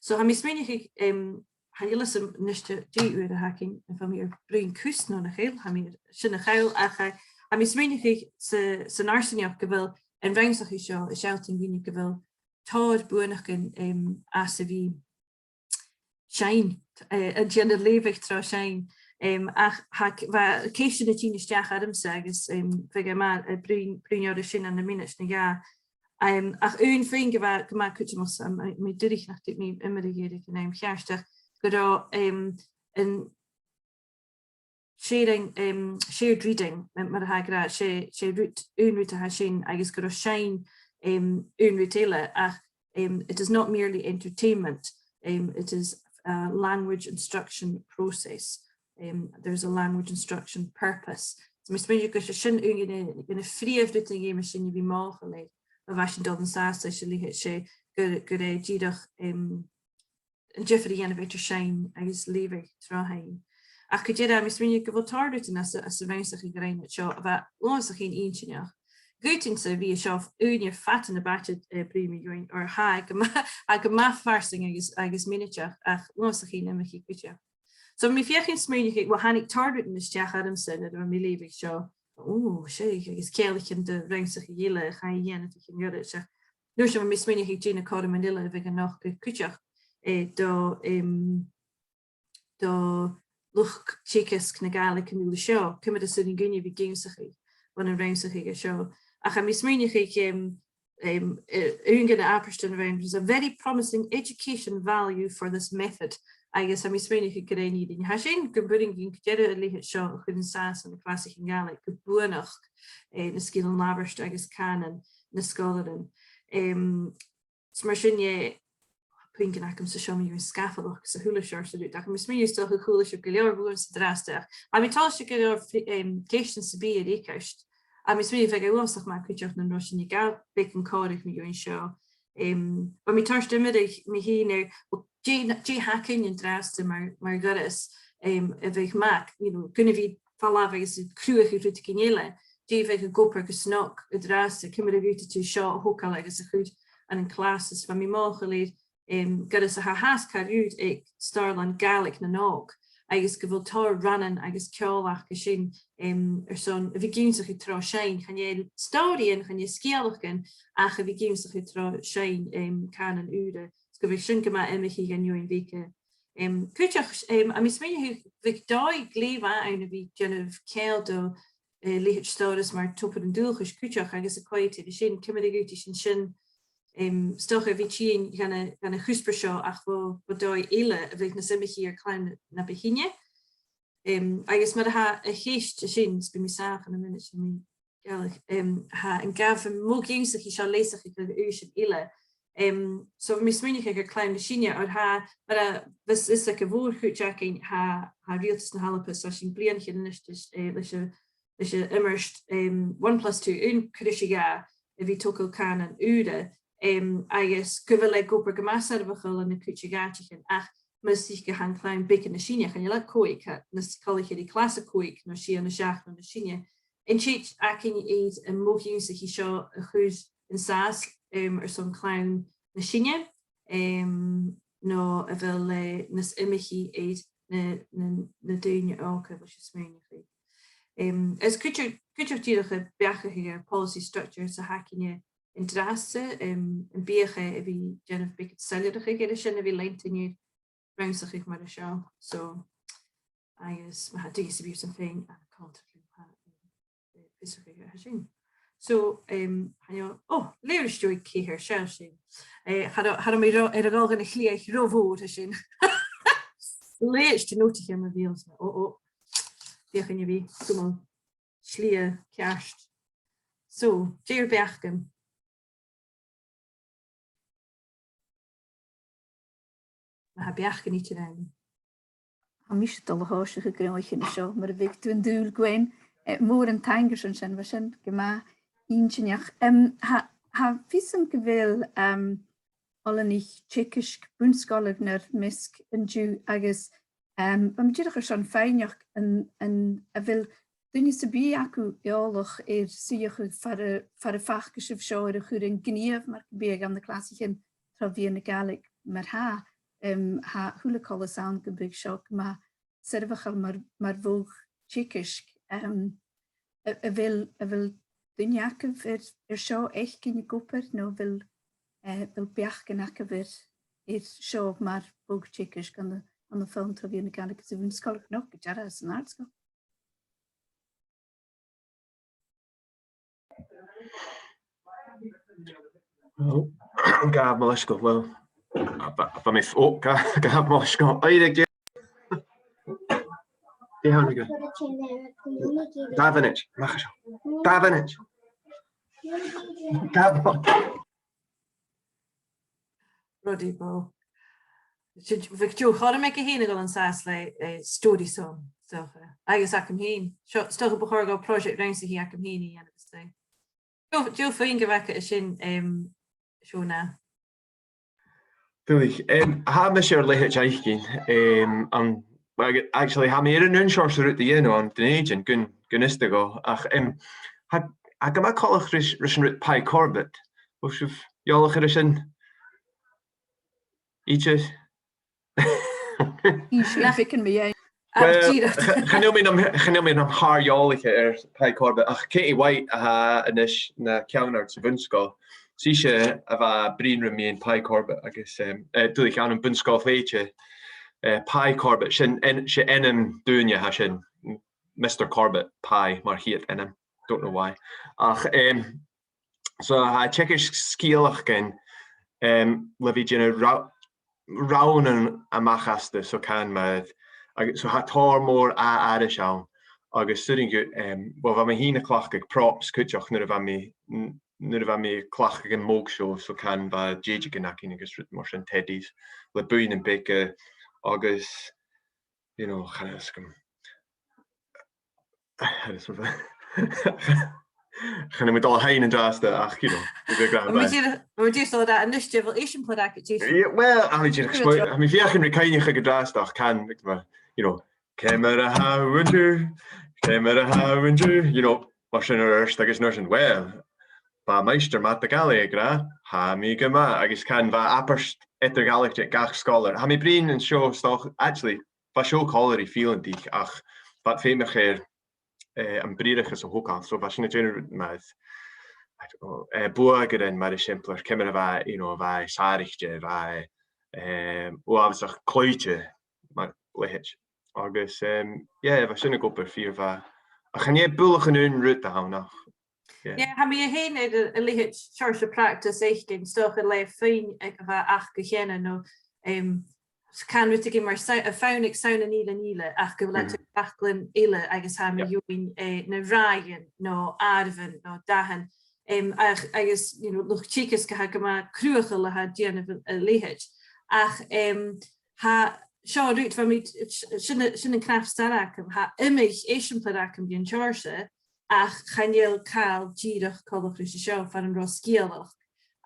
So tha mi a' smaoineachadh, em, chan eil fhios agam a-nis dè, dè uair a th' againn, am faigh mi air bruidhinn cus no nach eil, tha mi air sin a chall, ach, eh, tha mi a' smaoineachadh sa, san fharsaingeachd gu bheil an rannsachadh seo a' sealltainn dhuinne gu bheil tòrr buannachdan, em, anns a bhith seinn, eh, a' dèanamh leughadh tro sheinn. Em, ach tha c-, bha ceistean a' tighinn a-steach ormsa agus, em, bhiodh e math, eh, bruidhinn, bruidhinn orra sin ann am mionaid no dhà. Em, ach aon fhèin gu bha, gu math cudromach, 's tha mi duilich nach tug mi iomradh air an àm cheart, ach gun robh, em, an sharing, em, shared reading, mar, mar a tha e ag ràdh, 's e, 's e rud, aon rud a tha sin, agus gun robh seinn, em, aon rud eile, ach, em, it is not merely entertainment, em, it is a language instruction process. Em, there's a language instruction purpose. So, tha mi a' smaoineachadh gur e sin aon de na, de na prìomh rudan a dh'fheumas sinn a bhith mothachail air, ma bhios sinn a' dol an sàs leis an leughadh, 's e gur, gur e dìreach, em, an diofar a dhèanamh eadar seinn agus leughadh tro sheinn. Ach gu dearbh, tha mi a' smaoineachadh gu bheil tòrr rudan anns a', anns an rannsachadh a rinn iad seo a bha uabhasach fhèin inntinneach. Dh'fhaodadh tu a bhith an seo ùine fada na b' fhaide, eh, bruidhinn mu dheidhinn, oir tha e gu math, tha e gu math farsaing agus, agus mionaideach, ach uabhasach fhèin iomchaidh cuideachd. So, bha mi a' feuchainn smaoineachadh, uill, thàinig tòrr rudan a-steach ormsa nuair a bha mi a' leughadh seo. Ò, seadh, agus ceanglaichean de rannsachadh eile a chaidh a dhèanamh air a' cheann-uiread, ach an uair sin bha mi a' smaoineachadh dè na cothroman eile a bhiodh a' nochdadh cuideachd, eh, do, em, do luchd-teagaisg na Gàidhlig an uair seo, ciamar as urrainn dhuinne a bhith ag ionnsachadh bhon an rannsachadh seo. Ach tha mi a' smaoineachadh, em, em, eh, aon de na h-abairtean a rinn, "There's a very promising education value for this method." Agus tha mi a' smaoineachadh gur e nì, tha sin gum b' urrainn dhuinn gu dearbh an leughadh seo a chur an sàs ann an clasaichean Gàidhlig gu buannachd, eh, na sgilean labhairt agus cànain nan sgoilearan. Em, is mar sin, eh, puingean agamsa seo mu dheidhinn sgafalachd agus a h-uile seòrsa rud. Ach tha mi a' smaoineachadh 's dòcha a chuala sibh gu leòr bhuamsa an-dràsta. Ach tha mi toilichte gu leòr fi-, em, ceistean sam bith a fhreagairt. Tha mi a' smaoineachadh bhiodh e uabhasach math cuideachd nan robh sinn a' gabhail beagan còmhraidh mu dheidhinn seo. Em, bha mi a' toirt iomradh mi fhìn air, well, dè, dè th' againn an-dràsta mar, mar dhoras, em, a bhiodh math, you know, gun a bhith a' falbh agus a' cruthachadh rudeigin eile, dè bhiodh ag obair gu snog an-dràsta, ciamar a dh'fhaodadh tu seo a thogail agus a chur ann an clas. Is bha mi mothachail air, em, goireas a tha fhathast car ùr aig Stòrlann Gàidhlig nan Òg, agus gu bheil tòrr rannan agus ceòl aca sin, em, airson a bhith ag ionnsachadh tro seinn. Chan e stòiridhean, chan e sgeulachdan, ach a bhith ag ionnsachadh tro seinn, em, cànan ùra. Is gu bheil sin gu math iomchaidh dhan fheadhainn bheaga. Em, cuideachd, em, tha mi a' smaoineachadh, bhiodh dòigh glè mhath ann a bhith a' dèanamh ceangal do, eh, leithid stòras mar Tobar an Dualchais cuideachd agus a' coimhead air sin, ciamar a dh'fhaodadh sinn sin, em, 's dòcha a bhith a' tighinn dhan a', dhan a' chuspair seo ach bho, bho dhòigh eile a bhiodh nas iomchaidh air clann na bu shine. Em, agus mar a tha a' cheist sin, is bidh mi sàmhach ann am mionaid, sin mi gealach, em, tha an gabh am modh ionnsachaidh seo leasachadh aig aoisean eile. Em, so bha mi a' smaoineachadh air clann na bu shine, oir tha, mar a bhios fhios aig a' mhòr-chuid againn, tha, tha Riaghaltas na h-Alba, so tha sinn bliadhnaichean a-nis, eh, leis a', leis an iomairt, em, one plus two, aon cur ris a dhà, a bhith a' togail cànan ùra, em, agus gu bheil e ag obair gu math soirbheachail ann an cuid de dh'àiteachan, ach mus fhiach gu h-àraidh clann beaga nas sine, chan eil iad còig, tha, nas coltaiche ri clas a còig, no sia, no seachd, no nas sine. An tèid againn air am modh ionnsachaidh seo a chur an sàs, em, airson clann nas sine, em, no a bheil, eh, nas iomchaidh air na, na, na daoine òga, bha sibh a' smaoineachadh. Em, is cuideachd, cuideachd dìreach a' beachdachadh air policy structures a th' againne an-dràsta, em, am biodh e a bhith a' dèanamh beagan soilleireachadh air sin a bhith a' leantainn air rannsachadh mar seo. So, agus ma tha duine sam bith airson faighinn an contact link, tha, eh, fiosrachadh air sin. So, em, chan eil, oh, leth-uair às dèidh ceithir, seall sin. Eh, cha robh, cha robh mi ro-, air a dhol dhan a' chliathaich ro mhòr a tha sin. Leithid de nòtaichean a bh' ann, oh, oh, feuchainn a bhith a' cumail slighe ceart. So, dè ur beachdan? Ma tha beachdan idir ann. Tha mise a' dol a thòiseachadh a' gnothaichean seo, mar a bhiodh tu an dùil, Gwen. Eh, mòran taing airson sin, bha sin gu math inntinneach. Em, tha, tha fios agam gu bheil, em, oileanaich teagaisg bun-sgoile nar measg an-diugh agus, em, bha mi dìreach airson faighneachd an, an, a bheil duine sam bith agaibh eòlach air suidheachadh far a, far am faca sibh seo air a chur an gnìomh mar gum biodh ann an clasaichean tro mheadhan na Gàidhlig mar-thà, em, tha a h-uile coltas ann gum biodh seo gu math soirbheachail mar, mar mhodh teagaisg, em, a, a bheil, a bheil duine agaibh air, air seo fhaicinn ag obair, no a bheil, eh, a bheil beachdan agaibh air, air seo mar mhodh teagaisg ann an, ann am foghlam tro mheadhan na Gàidhlig sa bhun-sgoil, no gu dearbh san àrd-sgoil? Well, gabh mo leisgeul, well, a bha, a bha mi f-, oh, ga-, gabh mo leisgeul. Oidhche. Dè th' ann a-nis? Dà mhionaid, mach à seo. Dà mhionaid. Gabh mo Roddy Bowe. Sin, bhiodh deagh chothrom aige fhèin a dhol an sàs le, eh, stòiridh sònraichte, so, eh, agus agam fhìn. Seo, 's dòcha bu chòir dhomh pròiseact rannsachaidh agam fhìn a dhèanamh a-staigh. Deagh, deagh phuing a bh' agad an sin, em, Shona. Duilich, em, tha mise air leithid fhaicinn, em, an, ag-, actually, tha mi air an aon seòrsa rud a dhèanamh ann an Dùn Èideann, gun, gun fhiosta dhomh, ach, em, tha, tha e gu math coltach ris, ris an rud Pie Corbett. A bheil sibh eòlach air sin? Idir? Is e, feuchainn mi e. Well, ch-, chan eil mi nam, chan eil mi nam far-eòlaiche air Pie Corbett, ach Katie White a tha a-nis na ceannard sa bhun-sgoil. 'S ise a bha a' bruidhinn rium mu dheidhinn Pie Corbett agus, em, eh, duilich, ann am Bun-sgoil Shlèite, eh, Pie Corbett. Sin, an, 's e ainm daoine a tha sin. Mister Corbett, Pie, mar a th' air ainm. Don't know why. Ach, em, so tha e a' teagasg sgeulachdan, em, le bhith a' dèanamh ra-, rannan a-mach asta, so can mar, agus so tha tòrr mòr a-, aithris ann, agus 's urrainn dhut, em, well, bha mi fhìn a' cleachdadh props cuideachd nuair a bha mi n-, nuair a bha mi a' cleachdadh am Moog Show, so can, bha dèideagan againn agus rud mar sin, teddies, le buidhnean beaga agus, you know, chan eil fhios agam. Chan eil mi dol a sheinn an-dràsta ach, you know, bha mi ag ràdh, bha mi dìreach, bha mi dìreach a' dol a ràdh, a-nis, dè bheil eisimpleir agad, dè? Yeah, well, tha mi dìreach, tha mi a' feuchainn ri cuimhneachadh an-dràsta ach can, you know, ciamar a tha thu an-diugh, ciamar a tha thu an-diugh, you know, mar sin air adhart agus an uair sin, well, bha Maighstir Mada Gàidhlig ag ràdh, tha mi gu math, agus can, bha abairt eadar-dhealaichte aig gach sgoilear. Tha mi a' bruidhinn an seo, 's dòcha, actually, bha seo còmhla ri fileantach, ach bha feumach air, eh, am briathrachas a thogail, so bha sinn a' dèanamh rud mar, I don't know, eh, buadhairean mar eisimpleir, ciamar a bha, you know, bha e sàraichte, bha e, eh, uabhasach claoidhte mar leithid. Agus, em, yeah, bha sin ag obair fìor mhath. Ach chan e buileach an aon rud a th' ann ach, yeah. Yeah, tha mi fhèin air a, a leithid seòrsa practice fhaicinn, 's dòcha le fuinn aig a bha aca cheana, no, em, can rudeigin mar sa-, a' fonn aig Samhain an Fhìrinn Fhìrinn, ach gu bheil iad a' fàgail eile agus tha mi a' dèanamh, eh, na ràithean, no àireamhan, no dathan. Em, ach, agus, you know, luchd-teagaisg a tha gu math cruthachail a tha a' dèanamh a, a leithid. Ach, em, tha, seo rud, bha mi, s-, sin a, sin an cnap-starra agam, tha iomadh eisimpleir agam den t-seòrsa, ach chan eil càil dìreach coltach ris a seo far an robh sgeulachd,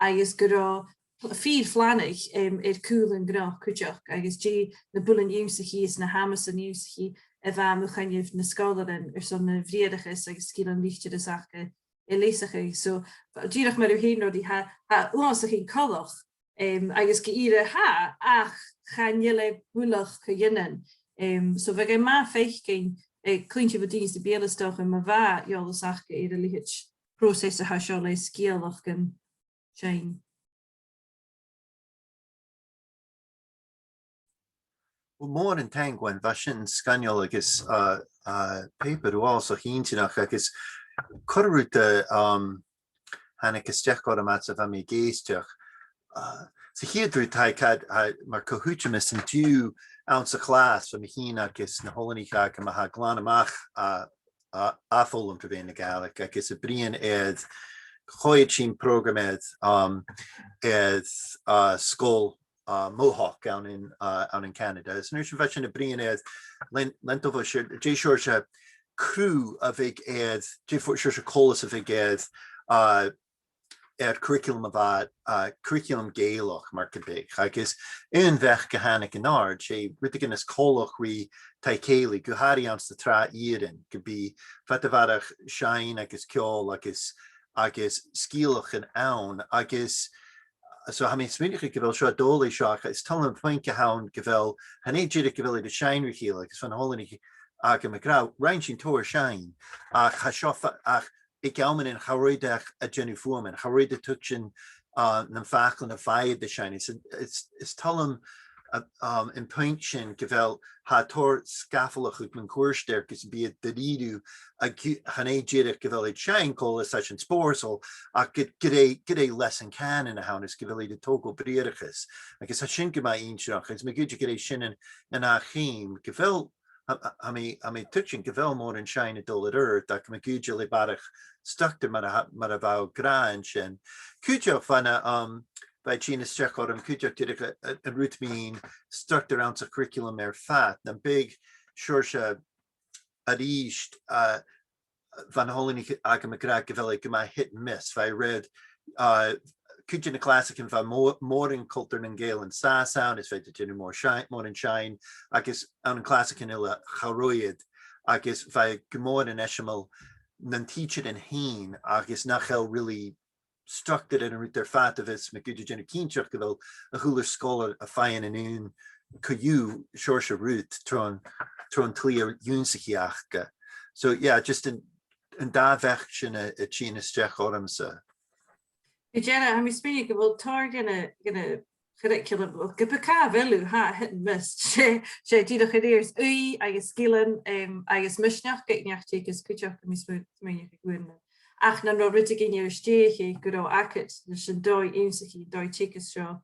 agus gun robh pl-, fìor phlanadh, em, air cùl an gnothach cuideachd, agus dè na buill-ionnsachadh is na h-amasan ionnsachaidh a bha mu choinneamh nan sgoilearan airson na briathrachas agus sgilean litearrais aca a leasachadh. So, dìreach mar a thuirt thu, Ruairidh, tha, tha e uabhasach coltach, em, agus gu ìre tha, ach chan eil e buileach co-ionann. Em, so bhiodh e math faicinn, eh, cluinntinn bho dhaoine sam bith eile 's dòcha ma bha eòlas aca air a leithid pròiseas a tha seo le sgeulachd an sin. Well, mòran taing, Gwen, bha sin sgoinneil agus, uh, uh, pàipear uabhasach inntinneach agus corra rud a, um, thàinig a-steach orm fhad 's a bha mi ag èisteachd. Uh, sa chiad rud, tha, cad, tha, mar co-thuiteamas an-diugh anns a' chlas, bha mi fhìn agus na h-oileanaich agam a tha a' glanadh a-mach, uh, a, a' foghlam tro mheadhan na Gàidhlig, agus a' bruidhinn air, choimhead sinn prògram air, um, air, uh, sgoil, uh, Mohawk ann an, uh, ann an Canada. Is an uair sin bha sinn a' bruidhinn air lean, lean dubh seo, dè seòrsa cruth a bhiodh air, dè fo-, seòrsa coltas a bhiodh air, uh, air curriculum a bha, uh, curriculum Gàidhealach mar gum biodh. Agus aon bheachd a thàinig an-àird, 's e rudeigin as coltaiche ri taigh-cèilidh, gu h-àraidh anns na tràth-iarainn, gum bi fada a bharrachd seinn agus ceòl agus, agus sgeulachdan ann. Agus, so tha mi a' smaoineachadh gu bheil seo a' dol leis seo, ach is toil leam am puing a th' ann gu bheil, chan e dìreach gu bheil iad a' seinn ri chèile, agus bha na h-oileanaich agam ag ràdh, rinn sinn tòrr seinn, ach tha seo fa-, ach aig amannan cha robh iad ach a' dèanamh fuaimean, cha robh iad a' tuigsinn, uh, nam faclan a bha iad a' seinn. Is, is, is toil leam, uh, um, am puing sin gu bheil, tha tòrr sgafaidheachd mun cuairt air agus bidh iad da-rìribh a' gu-, chan e dìreach gu bheil iad a' seinn còmhla ris an spòrsail, ach gu, gur e, gur e leasan cànain a th' ann is gu bheil iad a' togail briathrachas. Agus tha sin gu math inntinneach, is ma dh'fhaodte gur e sin an, an ath cheum, gu bheil tha, tha, tha mi, tha mi a' tuigsinn gu bheil mòran seinn a' dol air adhart, ach ma dh'fhaodte le barrachd structar mar a tha, mar a bha thu ag ràdh an sin. Cuideachd bha na, um, bha e a' tighinn a-steach orm, cuideachd dìreach a, a, an rud mu structar anns a' churriculum air fad, nam biodh seòrsa a-rithist, uh, bha na h-oileanaich agam ag ràdh gu bheil e gu math hit and miss, bha e red, uh, cuid de na clasaichean bha mò-, mòran cultar nan Gàidheal an sàs ann, is bha iad a' dèanamh mòr seinn, mòran seinn, agus ann an clasaichean eile cha robh iad, agus bha e gu mòr an eisimeil nan tidsearan fhèin, agus nach eil really structar air an rud air fad a bhios, ma dh'fhaodte, a' dèanamh cinnteach gu bheil a h-uile sgoilear a' faighinn an aon co-dhiù seòrsa rud tron, tron t-slighe ionnsachaidh aca. So, yeah, just an, an dà bheachd sin a, a' tighinn a-steach ormsa. Gu dearbh, tha mi a' smaoineachadh gu bheil tòrr dhen a, dhen a' churriculum, gu bheil càil a bheil thu, tha, hit and miss. 'S e, 's e dìreach a rèir ùidh agus sgilean, em, agus misneachd aig neach-teagaisg cuideachd, tha mi a' smao-, smaoineachadh gu bheil. Ach nan robh rudeigin air stèidheachadh gu robh agad leis an dòigh ionnsachaidh, an dòigh teagaisg seo,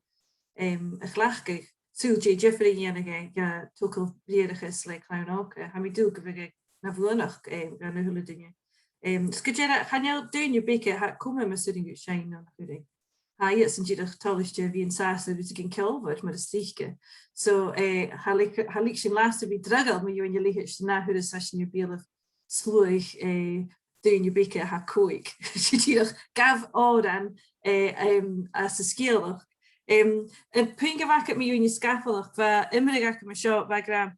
em, a chleachdadh, saoil dè an diofar a dhèanadh e do thogail briathrachas le clann òga. Tha mi an dùil gu bheil e na bhuannachd, em, dhan a h-uile duine. Em, 's gu dearbh, chan eil daoine beaga a tha coma mus urrainn dhuinn seinn no nach urrainn. Tha iadsan dìreach toilichte a bhith an sàs air rudeigin ceòlmhor mar as trice. So, eh, tha leic-, tha leic sinn leas a bhith draghail mu dheidhinn a leithid san ath thuras a tha sinn air beulaibh sluagh, eh, daoine beaga a tha còig. 'S e dìreach gabh òran, eh, em, às an sgeulachd. Em, am puing a bh' agam mu dheidhinn an sgafalachd, bha iomradh agam an seo, bha e ag ràdh,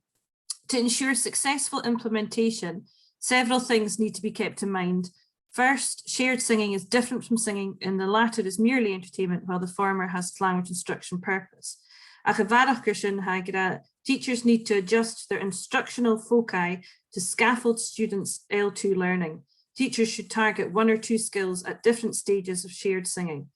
to ensure successful implementation, several things need to be kept in mind. First, shared singing is different from singing in the latter is merely entertainment, while the former has language instruction purpose. Ach a bharrachd air sin, tha e ag ràdh, teachers need to adjust their instructional foci to scaffold students' L two learning. Teachers should target one or two skills at different stages of shared singing.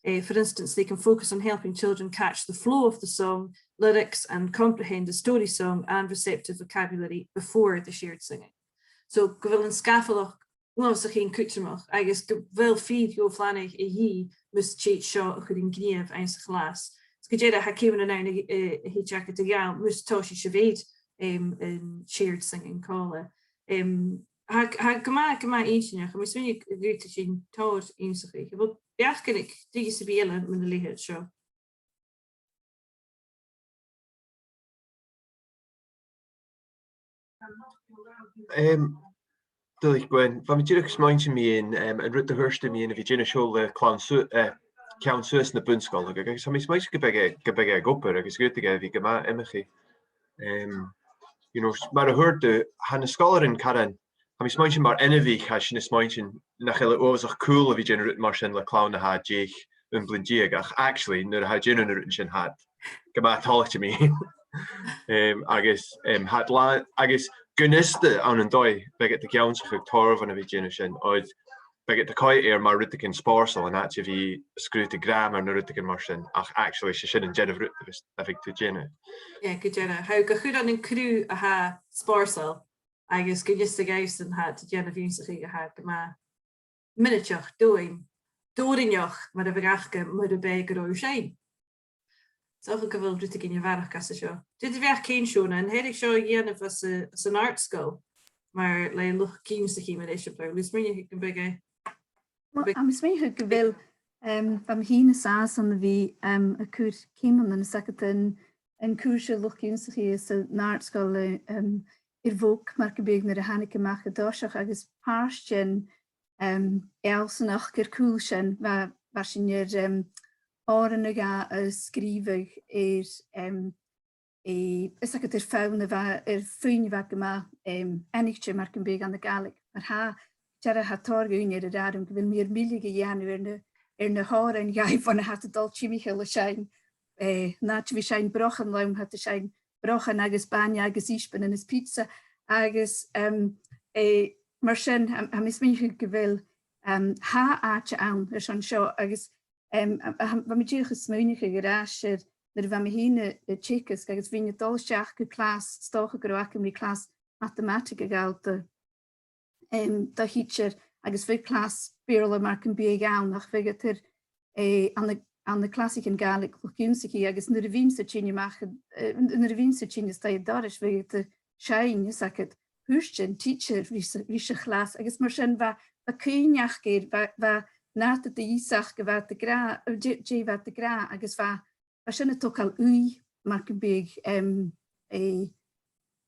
Eh, for instance, they can focus on helping children catch the flow of the song, lyrics, and comprehend the story song and receptive vocabulary before the shared singing. So, gu bheil an sgafalachd uabhasach fhèin cudromach, agus gu bheil fìor dheagh phlanadh a dhìth mus tèid seo a chur an gnìomh anns a' chlas. 'S gu dearbh, tha ceumannan ann a, a, a thèid agad a ghabhail mus tòisich sibh air, em, an shared singing còmhla. Em, tha, tha e gu math, gu math inntinneach, agus tha mi a' smaoineachadh gun tèid sinn tòrr ionnsachadh. A bheil beachdan aig duine sam bith eile mun a leithid seo? Em, duilich, Gwen, bha mi dìreach a' smaointinn mu dheidhinn, em, an rud a thuirt thu mu dheidhinn a bhith a' dèanamh seòladh clann su-, eh, ceann suas na bun-sgoile, agus tha mi a' smaointinn gum biodh e, gum biodh e ag obair, agus gu dearbh, bha e gu math iomchaidh. Em, you know, mar a thuirt thu, tha na sgoilearan caran, tha mi a' smaointinn mar inbhich, tha sinn a' smaointinn nach eil e uabhasach cool a bhith a' dèanamh rud mar sin le clann a tha deich, aon bliadhna deug, ach actually, nuair a tha thu a' dèanamh na rudan sin, tha iad gu math toilichte mu dheidhinn. Em, agus, em, tha iad làn, agus gun fhiosta ann an dòigh, bidh iad ag ionnsachadh tòrr bhon a bhith a' dèanamh sin, oir bidh iad a' coimhead air mar rudeigin spòrsail an àite a bhith a' sgrùdadh gràmar no rudeigin mar sin, ach actually, 's e sin an dearbh rud a bhios, a bhiodh tu a' dèanamh. Yeah, gu dearbh. Tha thu ga chur ann an cruth a tha spòrsail, agus gun fhiosta dhaibhsan, tha iad a' dèanamh ionnsachadh a tha gu math mionaideach, domhainn, dòrainneach, mar a bhiodh aca, mura b' e gun robh thu a' seinn. 'S dòcha gu bheil rudeigin a bharrachd às a seo. Dè do bheachd fhèin, Shona, an tèid seo a dhèanamh anns a', anns an àrd-sgoil, mar le luchd-ionnsachaidh mar eisimpleir? Bha mi a' smaoineachadh gum biodh e, Well, bhiodh tha mi a' smaoineachadh gu bheil, em, bha mi fhìn an sàs ann a bhith, em, a' cur ceumannan, 's aithne dhut, an, an cùrsa luchd-ionnsachaidh anns an àrd-sgoil, em, air bhog, mar gum biodh, nuair a thàinig e a-mach an toiseach, agus pàirt den, em, fheallsanachd air cùl sin, bha, bha sinn air, em, òran a dhà a sgrìobhadh air, em, eh, 's aithne dhut, air fonn a bha, air fuinn a bha gu math, em, aithnichte mar gum biodh ann an Gàidhlig. Mar tha, dearbh, tha tòrr dhaoine air an ràdh rium gu bheil mi air milleadh a dhèanamh air na, air na h-òrain dhaibh bhon a tha iad a' dol timcheall a' seinn, eh, an àite a bhith a' seinn brochan lom, tha iad a' seinn brochan agus bainne agus isbeanan is pizza agus, em, eh, mar sin, tha, tha mi a' smaoineachadh gu bheil, em, tha àite ann airson seo agus, em, a, a, bha mi dìreach a' smaoineachadh air ais air nuair a bha mi fhìn a', a' teagasg agus bhithinn a' dol a-steach gu clas, 's dòcha gun robh agam ri clas matamataig a ghabhail do, em, do thidsear agus bhiodh clas Beurla mar gum biodh ann, ach bhiodh iad air, eh, ann an, ann an clasaichean Gàidhlig luchd-ionnsachaidh agus nuair a bhithinn-sa a' tighinn a-mach, eh, nuair a bhithinn-sa a' tighinn a-staigh an dorais, bhiodh iad a' seinn, 's aithne dhut, thuirt an tidsear ris a', ris a' chlas, agus mar sin bha, bha cuimhne aca air, bha, bha, an àite a dh'fhios aca gu bheil iad ag ràdh, eh, dè, dè bha iad ag ràdh, agus bha, bha sin a' togail ùidh mar gum biodh, em, eh,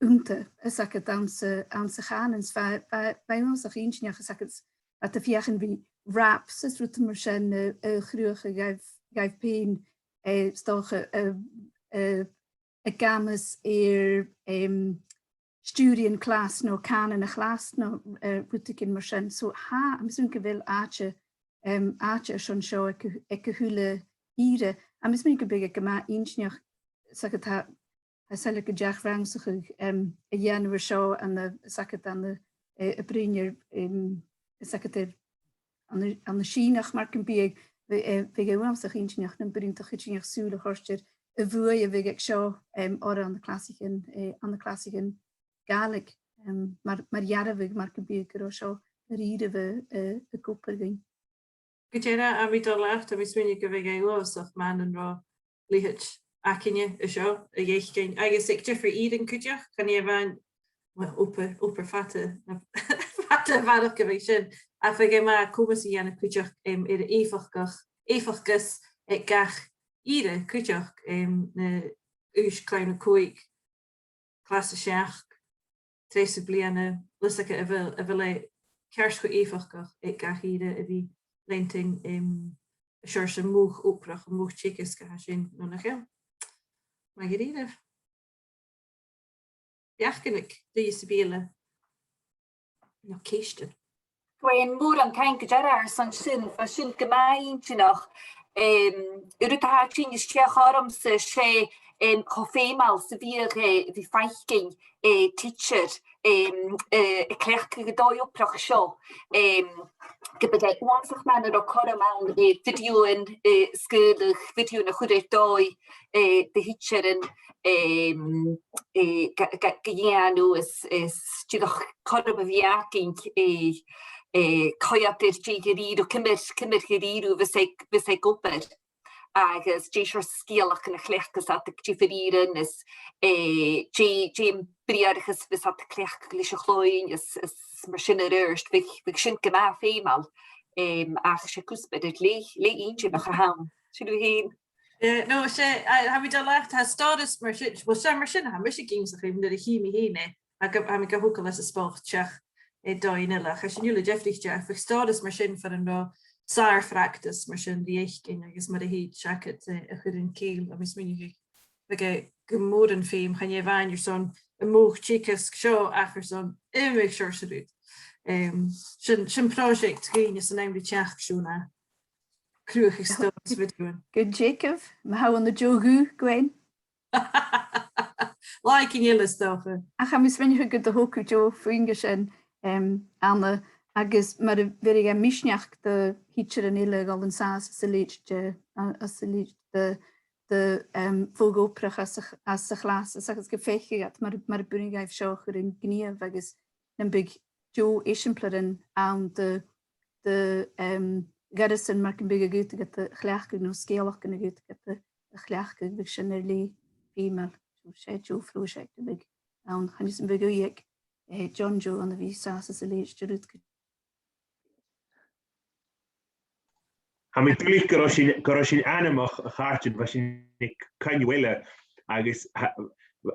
annta, 's aithne dhut, anns a', anns a' chànan, 's bha, bha, bha e uabhasach inntinneach, 's aithne dhut, bha iad a' feuchainn ri raps is rudan mar sin a, a chruthachadh dhaibh, dhaibh pèin, eh, 's dòcha, eh, eh, ag amas air, em, stiùireadh an clas no cànan a' chlas no, eh, rudeigin mar sin. So tha, tha mi a' smaoineachadh gu bheil àite, em, àite airson seo aig a, aig a h-uile ìre. Tha mi a' smaoineachadh gum biodh e gu math inntinneach, 's aithne dhut, tha, tha e soilleir gun deach rannsachadh, em, a dhèanamh air seo ann an, 's aithne dhut, ann an, eh, a' bruidhinn air, em, 's aithne dhut, air ann an, ann an Sìonach mar gum biodh, bhiodh, eh, bhiodh e uabhasach inntinneach nam b' urrainn do chuideigin sùil a thoirt air a' bhuaidh a bhiodh aig seo, em, orra ann an clasaichean, eh, ann an clasaichean Gàidhlig, em, mar, mar dhearbhadh mar gum biodh gun robh seo a-riamh a', a', ag obair dhuinn. Gu dearbh, tha mi dol leat, tha mi a' smaoineachadh gu bheil e uabhasach math nan robh leithid againne an seo a dh'fhaicinn, agus aig diofar ìrean cuideachd, chan e a-mhàin, well, obair, obair fada na, a bharrachd air sin, ach bhiodh e math coimeas a dhèanamh cuideachd, em, air èifeachd-, èifeachdas aig gach ìre cuideachd, em, na aois clann a còig, clas a seachd, treas bliadhna, leis a, a bheil, a bheil e ceart cho èifeachdach aig gach ìre a bhith leantainn, em, seòrsa mòdh-obrach, mòdh-teagaisg a tha sin, no nach eil? Math dha-rìribh. Beachdan aig duine sam bith eile? No ceistean? Uill, mòran taing gu dearbh airson sin, bha sin gu math inntinneach. Em, an rud a tha a' tighinn a-steach ormsa, 's e, em, cho feumail 's a bhiodh e, bhith a' faicinn, eh, tidsear, em, eh, a' cleachdadh an dòigh-obrach seo. Em, gum biodh e uabhasach math nan robh cothrom ann, eh, bhideothan, eh, sgaoileadh, bhideothan a chur air dòigh, eh, do thidsearan, em, eh, ga, ga, ga dhèanamh is, is dìreach cothrom a bhith againn, eh, eh, coimhead air dè dha-rìribh, ciamar, ciamar dha-rìribh a bhios e, bhios e ag obair. Agus dè seòrsa sgeulachdan a chleachdas iad aig diofar ìrean is, eh, dè, dè am briathrachas a bhios iad a' cleachdadh leis a' chloinn is, is mar sin air adhart, bhiodh, bhiodh sin gu math feumail, em, ach 's e cuspair uabhasach, uabhasach inntinneach a th' ann. Sin thu fhèin. Eh, no, 's e, a, tha mi a' dol leat, tha stòras mar sin, well, 's e mar sin, tha mise ag innse dhuibh nuair a chì mi fhèin e, ach tha mi ga thogail às an spot seach, eh, dòighean eile. Tha sin uile diofraichte, ach bhiodh stòras mar sin far an robh sàr-phractas mar sin ri fhaicinn agus mar a thèid seachad, eh, a chur an cèill, tha mi a' smaoineachadh, bhiodh e gu mòr an fheum, chan e a-mhàin airson am mòdh-teagaisg seo ach airson iomadh seòrsa rud. Em, sin, sin pròiseact dhuinn san àm ri teachd, Seòna. Cruthachadh stòras bhideothan. Gu dearbh, ma tha thu an-diugh, Gwen. Like an eil is dòcha. Ach tha mi a' smaoineachadh gun do thog thu deagh phuing an sin, em, Anna, agus mar a bheireadh e misneachd do thidsearan eile a dhol an sàs anns an leithid de, a, anns an leithid de, de, em, mhodh-obrach anns a' ch-, anns a' chlas, is agus gum faiceadh iad mar, mar a b' urrainn dhaibh seo a chur an gnìomh agus nam biodh deagh eisimpleirean ann de, de, em, ghoireasan mar gum biodh a dh'fhaodadh iad a chleachdadh no sgeulachdan a dh'fhaodadh iad a, a chleachdadh, bhiodh sin air leth feumail. So 's e deagh phròiseact a bhiodh ann. Chan eil fhios am biodh ùidh aig, eh, John Joe ann a bhith an sàs anns an leithid de rud. Tha mi duilich gun robh sinn, gun robh sinn anmoch, a chàirdean, bha sinn aig coinneamh eile agus tha,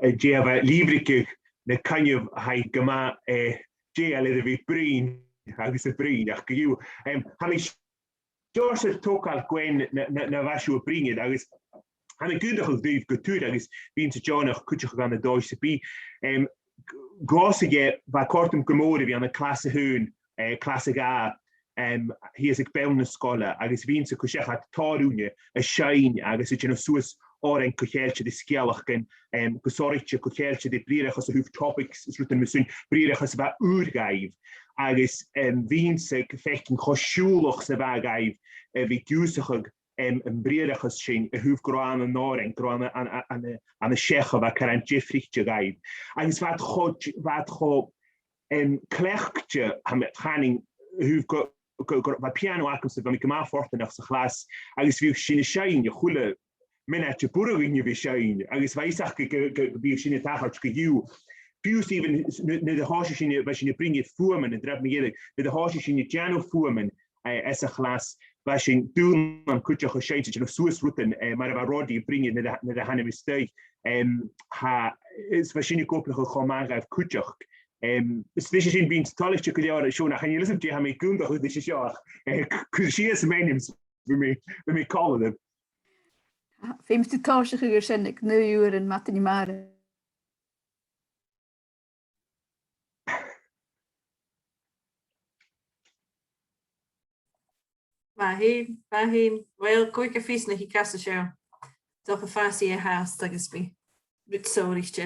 eh, dè a bha lìbhrigeadh na coinneimh, tha e gu math, eh, dèidheil air a bhith a' bruidhinn agus a' bruidhinn, ach co-dhiù, em, tha mi seòrsa a' togail, Gwen, na, na, na bha sibh a' bruidhinn air, agus tha mi ag aontachadh ribh gu tur agus bha mise deònach cuideachadh ann an dòigh sam bith. Em, dhòmhsa, bha e a' còrdadh rium gu mòr a bhith ann an clas a h-aon, eh, clas a dhà, em, shìos aig beul na sgoile, agus bha mise a' cur seachad tòrr ùine a' seinn agus a' dèanamh suas òrain co-cheangailte ri sgeulachdan, em, gu sònraichte co-cheangailte ri briathrachas a thaobh topics is rudan mar sin, briathrachas a bha ùr dhaibh. Agus, em, bha mise a' faicinn cho siùbhlach 's a bha e dhaibh, eh, a bhith ag ionnsachadh, em, am briathrachas sin a thaobh gu robh ann an òrain, gu robh ann an, an, an, an, an seachd a bha caran diofraichte dhaibh. Agus bha iad cho, bha iad cho, em, cleachdte, tha mi a' creidsinn, a thaobh gu, gu, gu, bha piàno agamsa, bha mi gu math fortanach sa chlas, agus bhiodh sinn a' seinn a h-uile mionaid a b' urrainn dhuinn a bhith a' seinn, agus bha fhios aca gu, gu, gum biodh sinn a' tachairt co-dhiù. Fiù 's even, nuair, nuair a thòisich sinn, bha sinn a' bruidhinn air fuaimean, an-dràsta mu dheireadh, nuair a thòisich sinn a' dèanamh fuaimean, eh, anns a' chlas, bha sinn dùbhlan cuideachd a' seinn, a' dèanamh suas rudan, eh, mar a bha Roddy a' bruidhinn nuair a, nuair a thàinig mi a-steach. Em, tha, is bha sin ag obrachadh cho math dhaibh cuideachd. Em, is leis sin bha mise toilichte gu leòr, Seòna, chan eil fhios agam dè tha mi ag aontachadh ris a seo, ach, eh, c-, cuir sìos m' ainm, bidh mi, bidh mi còmhla ribh. Feumaidh tu tòiseachadh air sin aig naoi uairean madainn-mara. Math fhèin, math fhèin. Uill, cò aig a tha fios nach bi e a' cas an seo. Dòcha fàsaidh e fhathast agus bidh rud sònraichte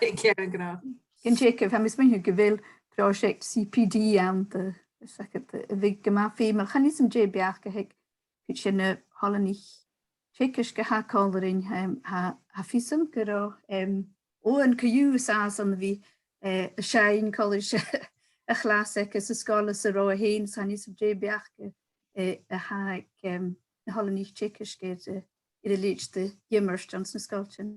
aig an gnothaich. Gun teagamh, tha mi a' smaoineachadh gu bheil pròiseact C P D ann de, is dòcha, a bhiodh gu math feumail. Chan eil fhios agam dè am beachd a th' aig cuid de na h-oileanaich teagaisg a tha còmhla rinn, em, tha, tha fios agam gun robh, em, Eòghann co-dhiù an sàs ann a bhith, eh, a' seinn còmhla ris a' chlas aige sa sgoil anns an robh e fhèin, 's chan eil fhios agam dè am beachd, eh, a th' aig, em, na h-oileanaich teagaisg air, eh, air a leithid de dh'iomairtean anns na sgoiltean.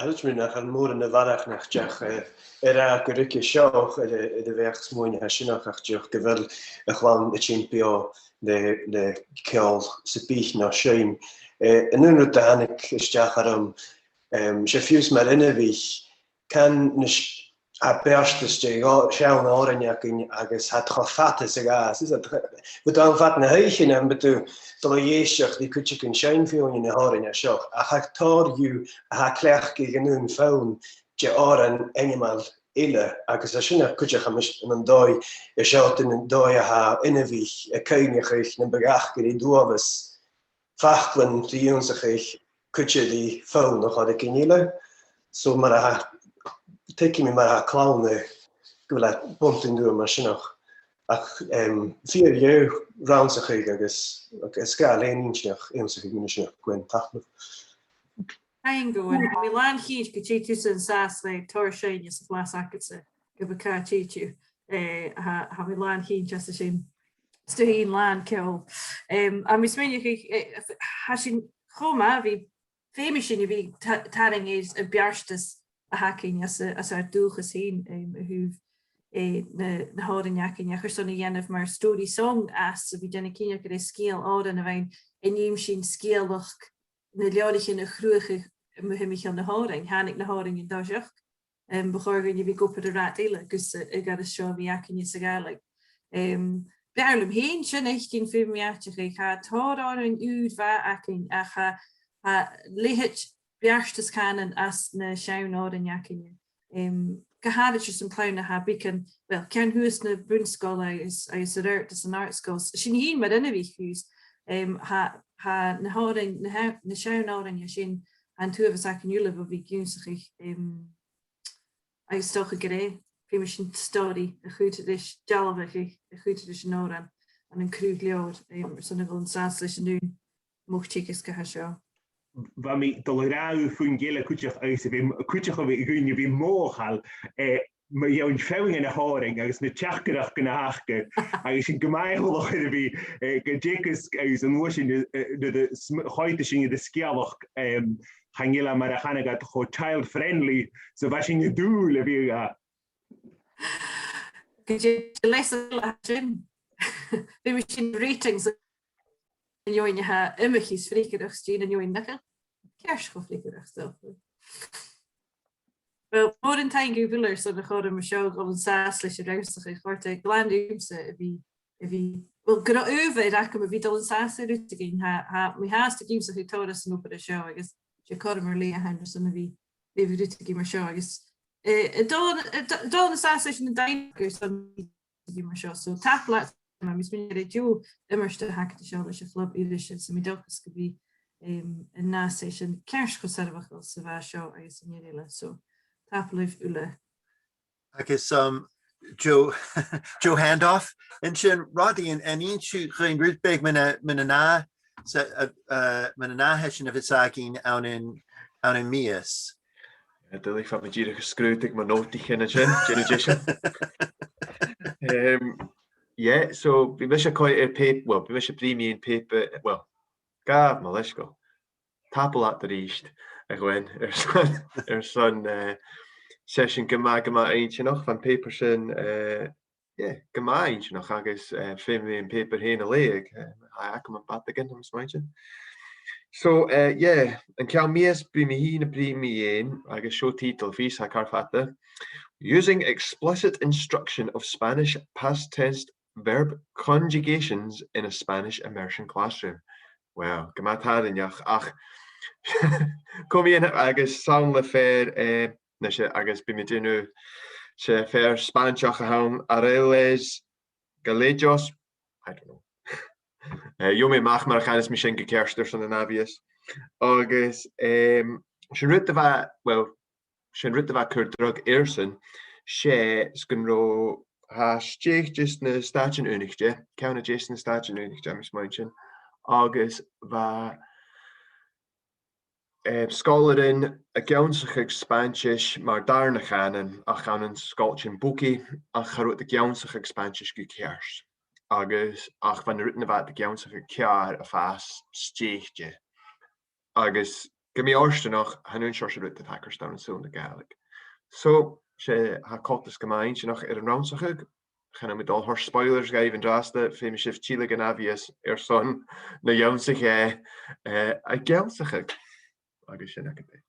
Tha mi a' smaoineachadh nach eil mòran a bharrachd nach deach, eh, a ràdh gu ruige seo air a, air a bhith a' smaoineachadh sin ach dìreach gu bheil a' chlann a' tighinn beò le, le ceòl sam bith no seinn. Eh, an aon rud a thàinig a-steach orm, em, 's e fiù 's mar inbhich, can na s-, a' beartas de dhò-, seann òrain againn agus tha iad cho fada sa ghàs. Is iad cho-, bha iad fad na h-oidhche nam biodh tu a' dol a dh'èisteachd ri cuideigin a' seinn feadhainn de na h-òrain seo, ach tha tòrr dhiubh a tha a' cleachdadh an aon fhonn de òran ainmeil eile, agus tha sin cuideachd, tha mise an dòigh, air seo, an dòigh a tha inbhich a' cuimhneachadh nam biodh aca ri uabhas faclan ri ionnsachadh cuide ri fonn a' chòrr aig an fhìdhlear. So mar a tha, tuigidh mi mar a tha clann, eh, gu bheil e a' buntainn riutha mar sin ach, ach, em, fìor dheagh rannsachadh agus, agus sgath lèinteanach ionnsachadh mar sin, a Gwen, tapadh leibh. Thank you, Eòghainn. Tha mi làn-chinnteach gun tèid thusa an sàs le tòrr seinn sa bhlas agadsa, ge b' e càit an tèid thu. Eh, tha, tha mi làn-chinnteach às a sin. 'S tu fhèin làn-cheòl. Em, tha mi a' smaoineachadh, eh, tha sinn cho math a bhith, feumaidh sinn a bhith ta-, tarraing air a' bheartas a th' againn anns a, anns ar dualchas fhèin, em, a thaobh, eh, na, na h-òrain againn, ach airson a dhèanamh mar stòiridh song às, a bhith a' dèanamh cinnteach gur e sgeul òran a bh' ann, an fheum sinn sgeulachd na leabhraichean a chruthachadh mu thimcheall na h-òrain. Thàinig na h-òrain an toiseach. Em, bu chòir dhuinn a bhith ag obair air rud eile gus a, a' ghoireas seo a bhith againne sa Ghàidhlig. Em, b' fheàrr leam fhèin sin fhaicinn feumaidh mi aideachadh, tha tòrr òrain ùr mhath againn, ach tha, tha leithid beartas cànain anns na seann òrain againne. Em, gu h-àraid airson clann a tha beagan, well, ceann shuas na bun-sgoile agus, agus air adhart anns an àrd-sgoil. Sin fhèin mar inbhich fiù 's, em, tha, tha na h-òrain, na h-, na seann òrain sin, tha an t-uabhas againn uile bho bhith ag ionnsachadh, em, agus 's dòcha gur e, feumaidh sinn stòiridh a chur ris, dealbhadh a chur ris an òran, ann an cruth-leabhar, em, airson a dhol an sàs leis an aon mhoch-teagaisg a tha seo. Bha mi a' dol a ràdh fon ghiùlan cuideachd agus a bhith, cuideachd a bhith, a bhith, a bhith mothachail, eh, mu dheidhinn feadhainn de na h-òrain agus na teachdaireachdan a th' aca, agus sinn gu math eòlach air a bhith, eh, gan teagasg agus an uair sin, eh, eh, nuair a sm-, choimheadas sinn air an sgeulachd, em, chan eil e mar a chanadh iad cho child-friendly, so bha sinn an dùil a bhith, eh, Gu dè, leis a sin. Bidh mi sin ratings an fheadhainn a tha iomchaidh is freagarrach, 's dè na h-eòin nach eil ceart cho freagarrach, so. Well, mòran taing dhuibh uile airson a' chothruim seo, a dhol an sàs leis an rannsachadh, chòrd e glan riumsa a bhith, a bhith, well, gu robh adhbhar agam a bhith a' dol an sàs air rudeigin, tha, tha mi fhathast ag ionnsachadh tòrr às an obair seo, agus 's e cothrom air leth a th' ann airson a bhith, bhith a' rudeigin mar seo, agus, eh, a' dol, a' do-, a' dol an sàs leis an dàimh agus an rudeigin mar seo. So, tapadh leat, ma, 's mi a' smaoineachadh gur e deagh iomairt a th' agad an seo leis a' chlub Irish, so tha mi an dòchas gum bi, em, an ath seisean ceart cho soirbheachail 's a bha seo agus an uair eile. So, tapadh leibh uile. Agus, um, deagh, deagh handoff. An sin, Roddy, an, an inns thu dhuinn rud beag mun a, mun an ath, sa, uh, uh, mun an ath sheisean a bhios againn ann an, ann am mìos? Eh, duilich, bha mi dìreach a' sgrùdadh mo nòtaichean an sin, dè nì sinn. Em, yeah, so, bidh mise a' coimhead air pap-, well, bidh mise a' bruidhinn mu pàipear, well, gabh mo leisgeul. Tapadh leat a-rithist, a Ghwen, airson, airson, eh, seisean gu math, gu math inntinneach, bha am pàipear sin, eh, yeah, gu math inntinneach agus, eh, feumaidh mi am pàipear fhèin a leughadh, eh, tha e agam am bàta againn, tha mi a' smaointinn. So, eh, yeah, an ceann mìos bidh mi fhìn a' bruidhinn mu dheidhinn agus seo tiotal a' phìos, tha e car fada. Using explicit instruction of Spanish past tense verb conjugations in a Spanish immersion classroom. Well, gu math tàrraingeach, ach co-dhiù agus 's ann le fear, eh, nise, agus bidh mi a' dèanamh, 's e fear Spàinnteach a th' ann, Arales Gallegos, I don't know. Eh, gheibh mi a-mach mar a chanas mi sin gu ceart airson an obvious. Agus, em, sin rud a bha, well, sin rud a bha a' cur dragh airsan, 's e 's gun robh, tha stèidhichte sna Stàitean Aonaichte, ceann a deas sna Stàitean Aonaichte, tha mi a' smaointinn, agus bha, eh, sgoilearan ag ionnsachadh Spàinntis mar dàrna cànan ach ann an sgoiltean bogaidh, ach cha robh iad ag ionnsachadh Spàinntis gu ceart. Agus, ach bha na rudan a bha iad ag ionnsachadh ceàrr a' fàs stèidhichte. Agus gu mì-fhortanach, chan eil an seòrsa rud a' tachairt ann an saoghal na Gàidhlig. So, 's e, tha coltas gu math inntinneach air an rannsachadh. Chan eil mi a' dol a thoirt spoilers dhuibh an-dràsta, feumaidh sibh tilleadh gun a' bhios airson na dh'ionnsaich e, eh, a' gealltainn. Agus sin agad e.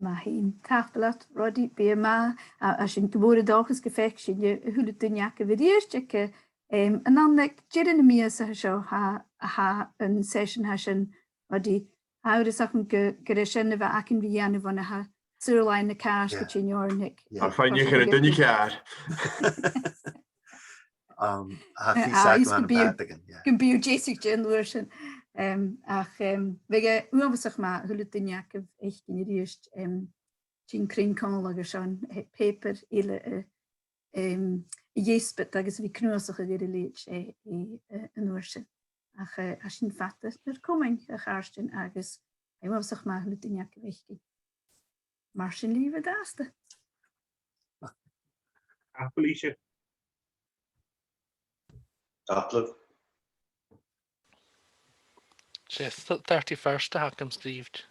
Math fhèin. Tapadh leat, Roddy, bidh e math, a, a sin gu mòr an dòchas gum faic sinn a h-uile duine agaibh a-rithist aig, em, an ann aig deireadh na mìosa seo, tha, tha an session tha sin, Roddy, tha mi a' smaoineachadh gu, gur e sin a bha againn ri dhèanamh on a tha saor-làithean na càise gu tìr-eòrna. Yeah. Ar faighneachd air an duine ceàrr. Um, tha fios agam ann am bàta againn, yeah. Gum bi thu deasaichte an uair sin. Em, ach, em, bhiodh e uabhasach math a h-uile duine agaibh fhaicinn a-rithist, em, sin cruinn còmhla agus an, eh, pàipear eile, eh, em, a dheasbad agus a bhith cnuasachadh air a leithid, eh, eh, eh, an uair sin. Ach, eh, tha sinn fada nur comain, a chàirdean, agus tha e uabhasach math a h-uile duine agaibh fhaicinn. Mar sin leibh an-dràsta. Tapadh leibhse. Tapadh leibh. 'S e, th-, thirty-first a th' agam sgrìobhte.